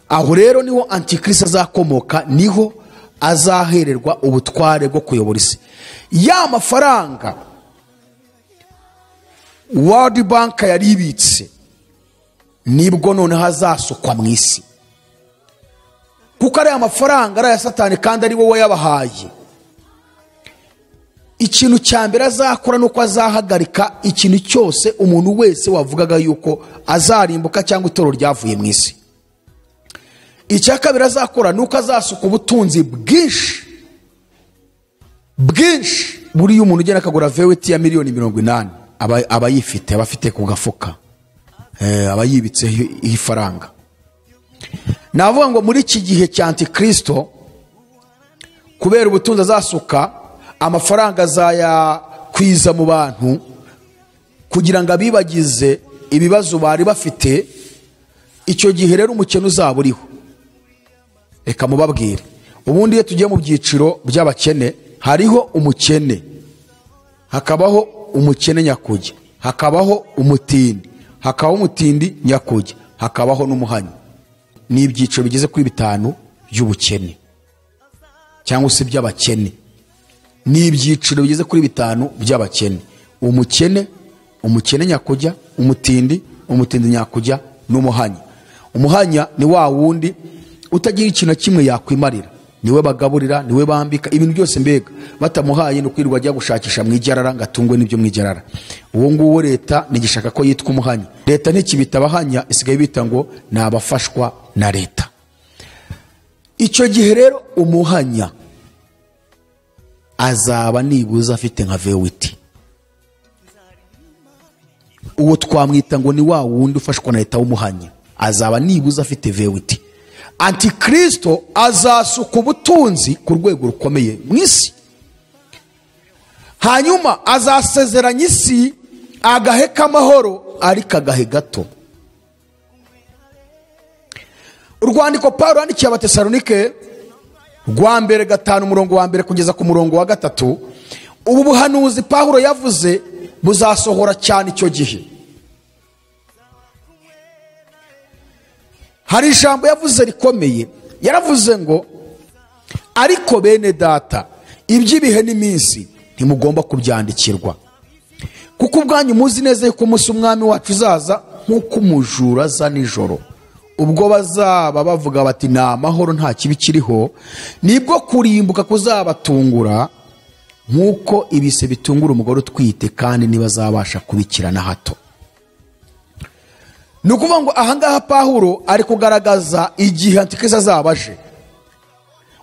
Aho rero niho Antikristo azakomoka, niho azahererwa ubutware bwo kuyobora isi. Ya mafaranga World Bank yari ibitse nibwo noneho azasukwa mu isi, kuko ari amafaranga ari aya Satani kandi ari wowe yabahaye. Ikintu cya mbere azakora nuko azahagarika ikintu cyose umuntu wese wavugaga yuko azarimbuka cyangwa itoro ryavuye mu isi. Icya kabiri azakora nuko azasuka ubutunzi bwinshi bwinshi. Buriya umuntu ugenda akagura VWT ya miliyoni 80 aba yifite, aba afite ku gafuka, aba yibitse ifaranga. Navuga ngo muri iki gihe cya Antikristo, kubera ubutunzi azasuka, amafaranga azayakwiza mu bantu kugira ngo abibagize ibibazo bari bafite. Icyo gihe rero umukene uzaba uriho. Reka mubabwire, ubundi iyo tugiye mu byiciro by'abakene, hariho umukene, hakabaho umukene nyakujya, hakabaho umutindi, hakabaho umutindi nyakujya, hakabaho n'umuhanyi. Ni ibyiciro bigeze kuri 5 by'ubukene cyangwa se by'abakene. Ni ibyiciro bigeze kuri 5 by'abakene: umukene, umukene nyakujya, umutindi, umutindi nyakujya n'umuhanya. Umuhanya ni wa wundi utagira ikintu kimwe yakwimarira, niwe bagaburira, niwe bambika ibintu byose, mbega batamuhaye no kwirwa ajya gushakisha mu igerara ngatungwe n'ibyo mu igerara. Uwo nguwo leta nigishaka ko yitwa umuhanya. Leta ntikibita abahanya, isigaye bita ngo ni abafashwa na leta. Icyo gihe rero umuhanya azaba nibuza afite nka VWT. Uwo twamwita ngo ni wa wundi ufashwa na leta w'umuhanya, azaba nibuza afite VWT. Antikristo azasuka ubutunzi ku rwego rukomeye mu isi, hanyuma azasezeranya isi agahe k'amahoro ariko agahe gato. Urwandiko Paulo yandikiye Abatesalonike rwa mbere 5 umurongo wa 1 kugeza ku murongo wa 3, ubu buhanuzi Paulo yavuze buzasohora cyane icyo gihe. Hari ijambo yavuze rikomeye, yaravuze ngo ariko bene data, iby'ibihe n'iminsi ntimugomba kubyandikirwa, kuko ubwanyu muzi neza yuko umunsi umwami wacu uzaza nk'uko umujura aza nijoro. Ubwo bazaba bavuga bati ni amahoro nta kibi kiriho, nibwo kurimbuka kuzabatungura nk'uko ibise bitungura umugore utwite, kandi ntibazabasha kubikira na hato. Ni ukuvuga ngo ahangaha Pawulo ari kugaragaza igihe Antikristo azaba aje.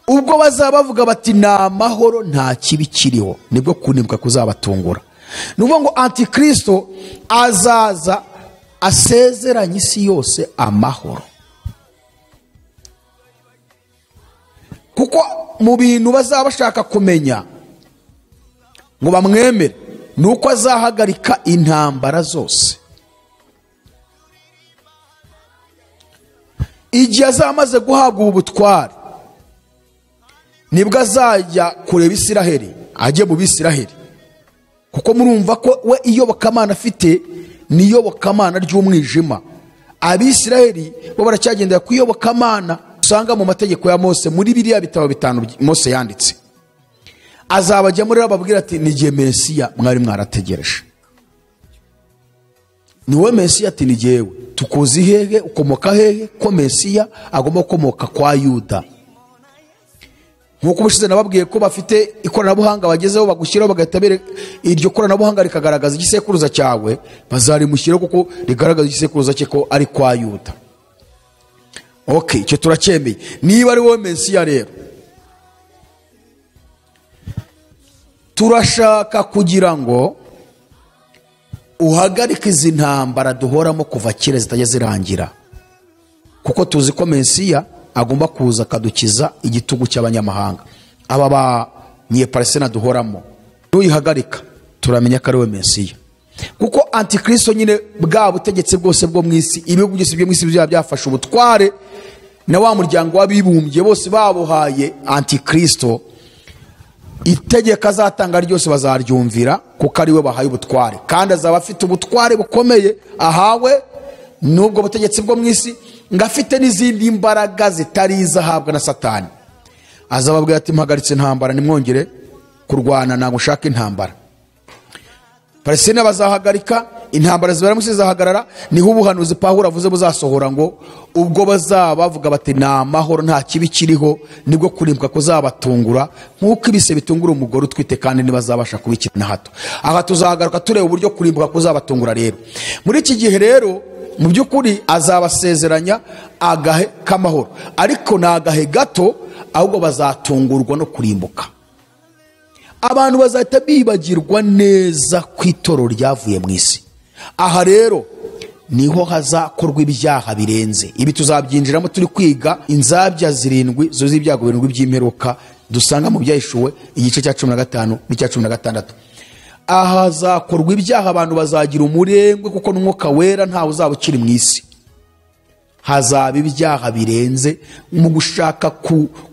Ubwo bazaba bavuga bati ni amahoro nta kibi kiriho, nibwo kurimbuka kuzabatungura. Ni ukuvuga ngo Antikristo azaza asezeranye isi yose amahoro, kuko mu bintu bazaba bashaka kumenya ngo bamwemere ni uko azahagarika intambara zose. Igihe azamaze guhabwa ubu butware, nibwo azajya kureba Isiraheli, ajye mu Bisiraheli, kuko murumva ko we iyobokamana afite ni iyobokamana ry'umwijima. Abisiraheli bo baracyagendera ku iyobokamana usanga mu mategeko ya Mose, muri biriya bitabo 5 Mose yanditse. Azabajya muri ababwira ati ni jye Mesiya mwari mwarategereje, ni wowe Mesiya, ati ni jyewe. Tukuzi hehe, ukomoka hehe? Ko Mesiya agomba gukomoka kwa Yuda. Nkuko ubushize nababwiye ko bafite ikoranabuhanga bagezeho, bagushyiraho bagahita iryo koranabuhanga rikagaragaza igisekuruza cyawe, bazarimushyiraho kuko rigaragaza igisekuruza cye ko ari kwa Yuda. Okay, icyo turacyemeye. Niba ari wowe Mesiya rero, turashaka kugira ngo uhagarike izi ntambara duhoramo kuva kera zitajya zirangira, kuko tuzi ko Mesiya agomba kuza akadukiza igitugu cy'abanyamahanga. Aba Banyepalestina duhoramo, nuyihagarika turamenya ko ari we Mesiya. Kuko Antikristo nyine bwa butegetsi bwose bwo mu isi, ibihugu byose byo mu isi byaba byafashe ubutware na wa muryango w'abibumbye bose babuhaye Antikristo, itegeko azatanga ryose bazaryumvira kuko ari we bahaye ubutware, kandi azaba afite ubutware bukomeye ahawe n'ubwo butegetsi bwo mu isi, ngo afite n'izindi mbaraga zitari izahabwa na Satani. Azababwira ati mpagaritse intambara, nimwongere kurwana, ntabwo ushaka intambara. Palestina bazahagarika intambara, zibera mu isi zizahagarara. Niho ubuhanuzi Pawulo avuze buzasohora ngo ubwo bazaba bavuga bati ni amahoro nta kibi kiriho, nibwo kurimbuka kuzabatungura nk'uko ibise bitungura umugore utwite, kandi ntibazabasha kubikira na hato. Aha tuzagaruka tureba uburyo kurimbuka kuzabatungura. Rero muri iki gihe rero mu by'ukuri azabasezeranya agahe k'amahoro, ariko ni agahe gato, ahubwo bazatungurwa no kurimbuka. Abantu bazahita bibagirwa neza ku itorero ryavuye mu isi. Aha rero niho hazakorwa ibyaha birenze. Ibi tuzabyinjiramo turi kwiga inzabya 7 zo z'ibyago 7 by'imperuka dusanga mu Byahishuwe igice cya 15 n'icya 16. Aha hazakorwa ibyaha, abantu bazagira umurengwe kuko n'umwuka wera ntawe uzaba ukiri mu isi. Hazaba ibyaha birenze mu gushaka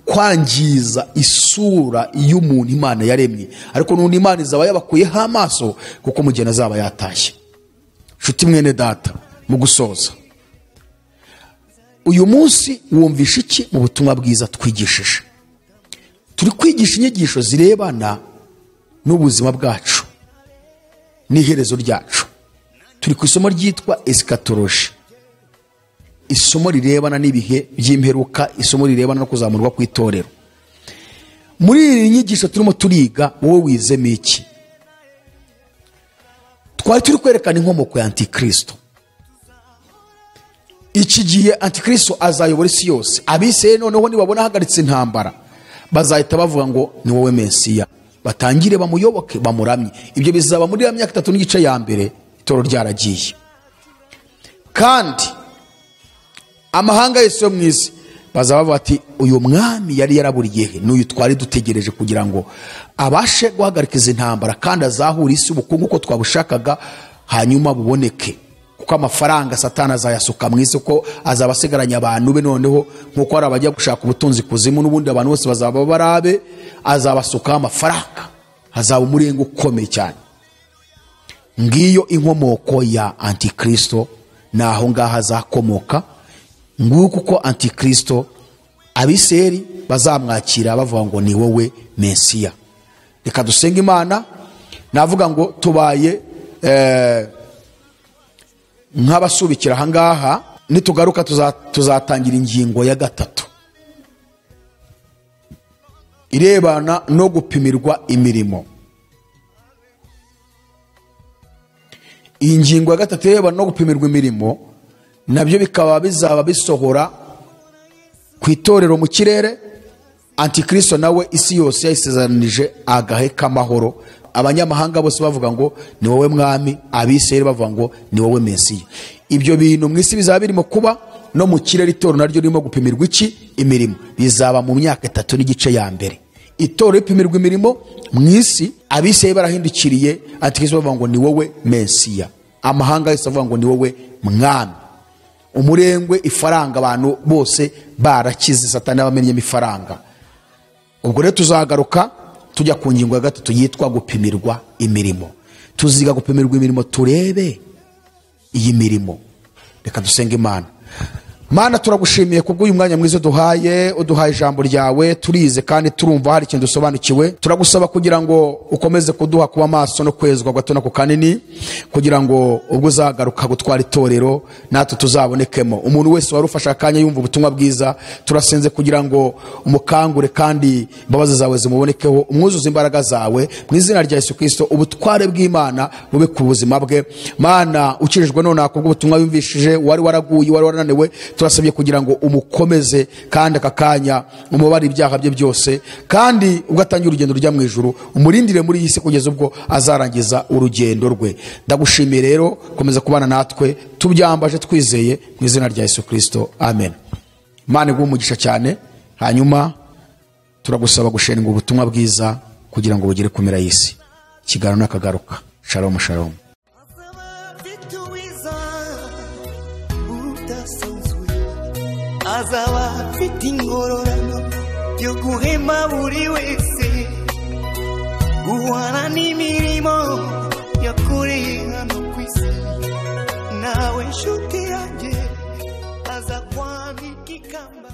kwangiza isura y'umuntu Imana yaremye, ariko n'undi Imana izaba yabakuyeho amaso kuko mugeni azaba yatashye. Nshuti mwene data, mu gusoza uyu munsi wumvisha iki mu butumwa bwiza twigishije? Turi kwigisha inyigisho zirebana n'ubuzima bwacu n'iherezo ryacu. Turi ku isomo ryitwa eschatology, isomo rirebana n'ibihe by'imperuka, isomo rirebana no kuzamurwa kw'itorero. Muri iyi nyigisho turimo turiga, wowe wizemo iki? Twari turi kwerekana inkomoko ya Antikristo. Iki gihe Antikristo azayobora isi yose. Abisirayeli noneho nibabona ahagaritse intambara, bazahita bavuga ngo ni wowe Mesiya, batangire bamuyoboke, bamuramye. Ibyo bizaba muri ya myaka 3 n'igice ya mbere itorero ryaragiye. Kandi amahanga yose yo mu isi bazaba bavuga ati uyu mwami yari yaraburiye he? N'uyu twari dutegereje kugira ngo abashe guhagarika izi ntambara, kandi azahura isi ubukungu uko twabushakaga, hanyuma buboneke. Kuko amafaranga Satani azayasuka mu isi, ko azaba asigaranye abantu be. Noneho nkuko hari abajya gushaka ubutunzi kuzimu, n'ubundi abantu bose bazaba barabe, azabasukaho amafaranga, hazaba umurengo ukomeye cyane. Ngiyo inkomoko ya Antikristo, naho ngaha azakomoka. Nguko uko Antikristo Abisirayeli bazamwakira bavuga ngo ni wowe Mesiya. Reka dusenge Imana. Navuga ngo tubaye nk'abasubikira ahangaha. Nitugaruka tuzatangira ingingo ya gatatu irebana no gupimirwa imirimo. Iyi ngingo ya gatatu irebana no gupimirwa imirimo nabyo bikaba bizaba bisohora ku itorero mu kirere. Antikristo nawe isi yose yayisezeranije agahe k'amahoro, abanyamahanga bose bavuga ngo ni wowe mwami, abisirayeli bavuga ngo ni wowe Mesiya. Ibyo bintu mu isi bizaba birimo kuba, no mu kirere itorero naryo ririmo gupimirwa iki? Imirimo. Bizaba mu myaka 3.5 ya mbere. Itorero ripimirwa imirimo mu isi, abisirayeli barahindukiriye Antikristo bavuga ngo ni wowe Mesiya, amahanga yose avuga ngo ni wowe mwami. Umurengwe, ifaranga, abantu bose barakize, Satani abamenyemo ifaranga. Ubwo rero tuzagaruka tujya ku ngingo ya gatatu yitwa gupimirwa imirimo. Tuziga gupimirwa imirimo, turebe iyi mirimo. Reka dusenge Imana. Mana, turagushimiye kubw'uyu mwanya mwiza uduhaye, uduhaye ijambo ryawe, turize kandi turumva hari ikintu dusobanukiwe. Turagusaba kugira ngo ukomeze kuduha kuba maso no kwezwa gato na kanini, kugira ngo ubwo uzagaruka gutwara itorero natwe tuzabonekemo. Umuntu wese wari ufashe akanya yumva ubutumwa bwiza, turasenze kugira ngo umukangure kandi imbabazi zawe zimubonekeho, umwuzuze imbaraga zawe mu izina rya Yesu Kristo. Ubutware bw'Imana bube ku buzima bwe. Mana, ukirijwe none kubw'ubutumwa yumvishije, wari waraguye, wari warananiwe, turasabye kugira ngo umukomeze kandi aka kanya umubare ibyaha bye byose, kandi ubwo atangiye urugendo rujya mu ijuru umurindire muri iyi si kugeza ubwo azarangiza urugendo rwe. Ndagushimiye rero, komeza kubana natwe, tubyambaje twizeye mu izina rya Yesu Kristo, amen. Imana iguhe umugisha cyane. Hanyuma turagusaba gushenga ubutumwa bwiza kugira ngo bugere ku mpera y'isi. Ikiganiro nakagaruka. Shalom, shalom. Azaba afite ingororano yo guhema buri wese, guhana n'imirimo yakoreye hano ku isi. Nawe nshuti yanjye aza kwambika ikamba.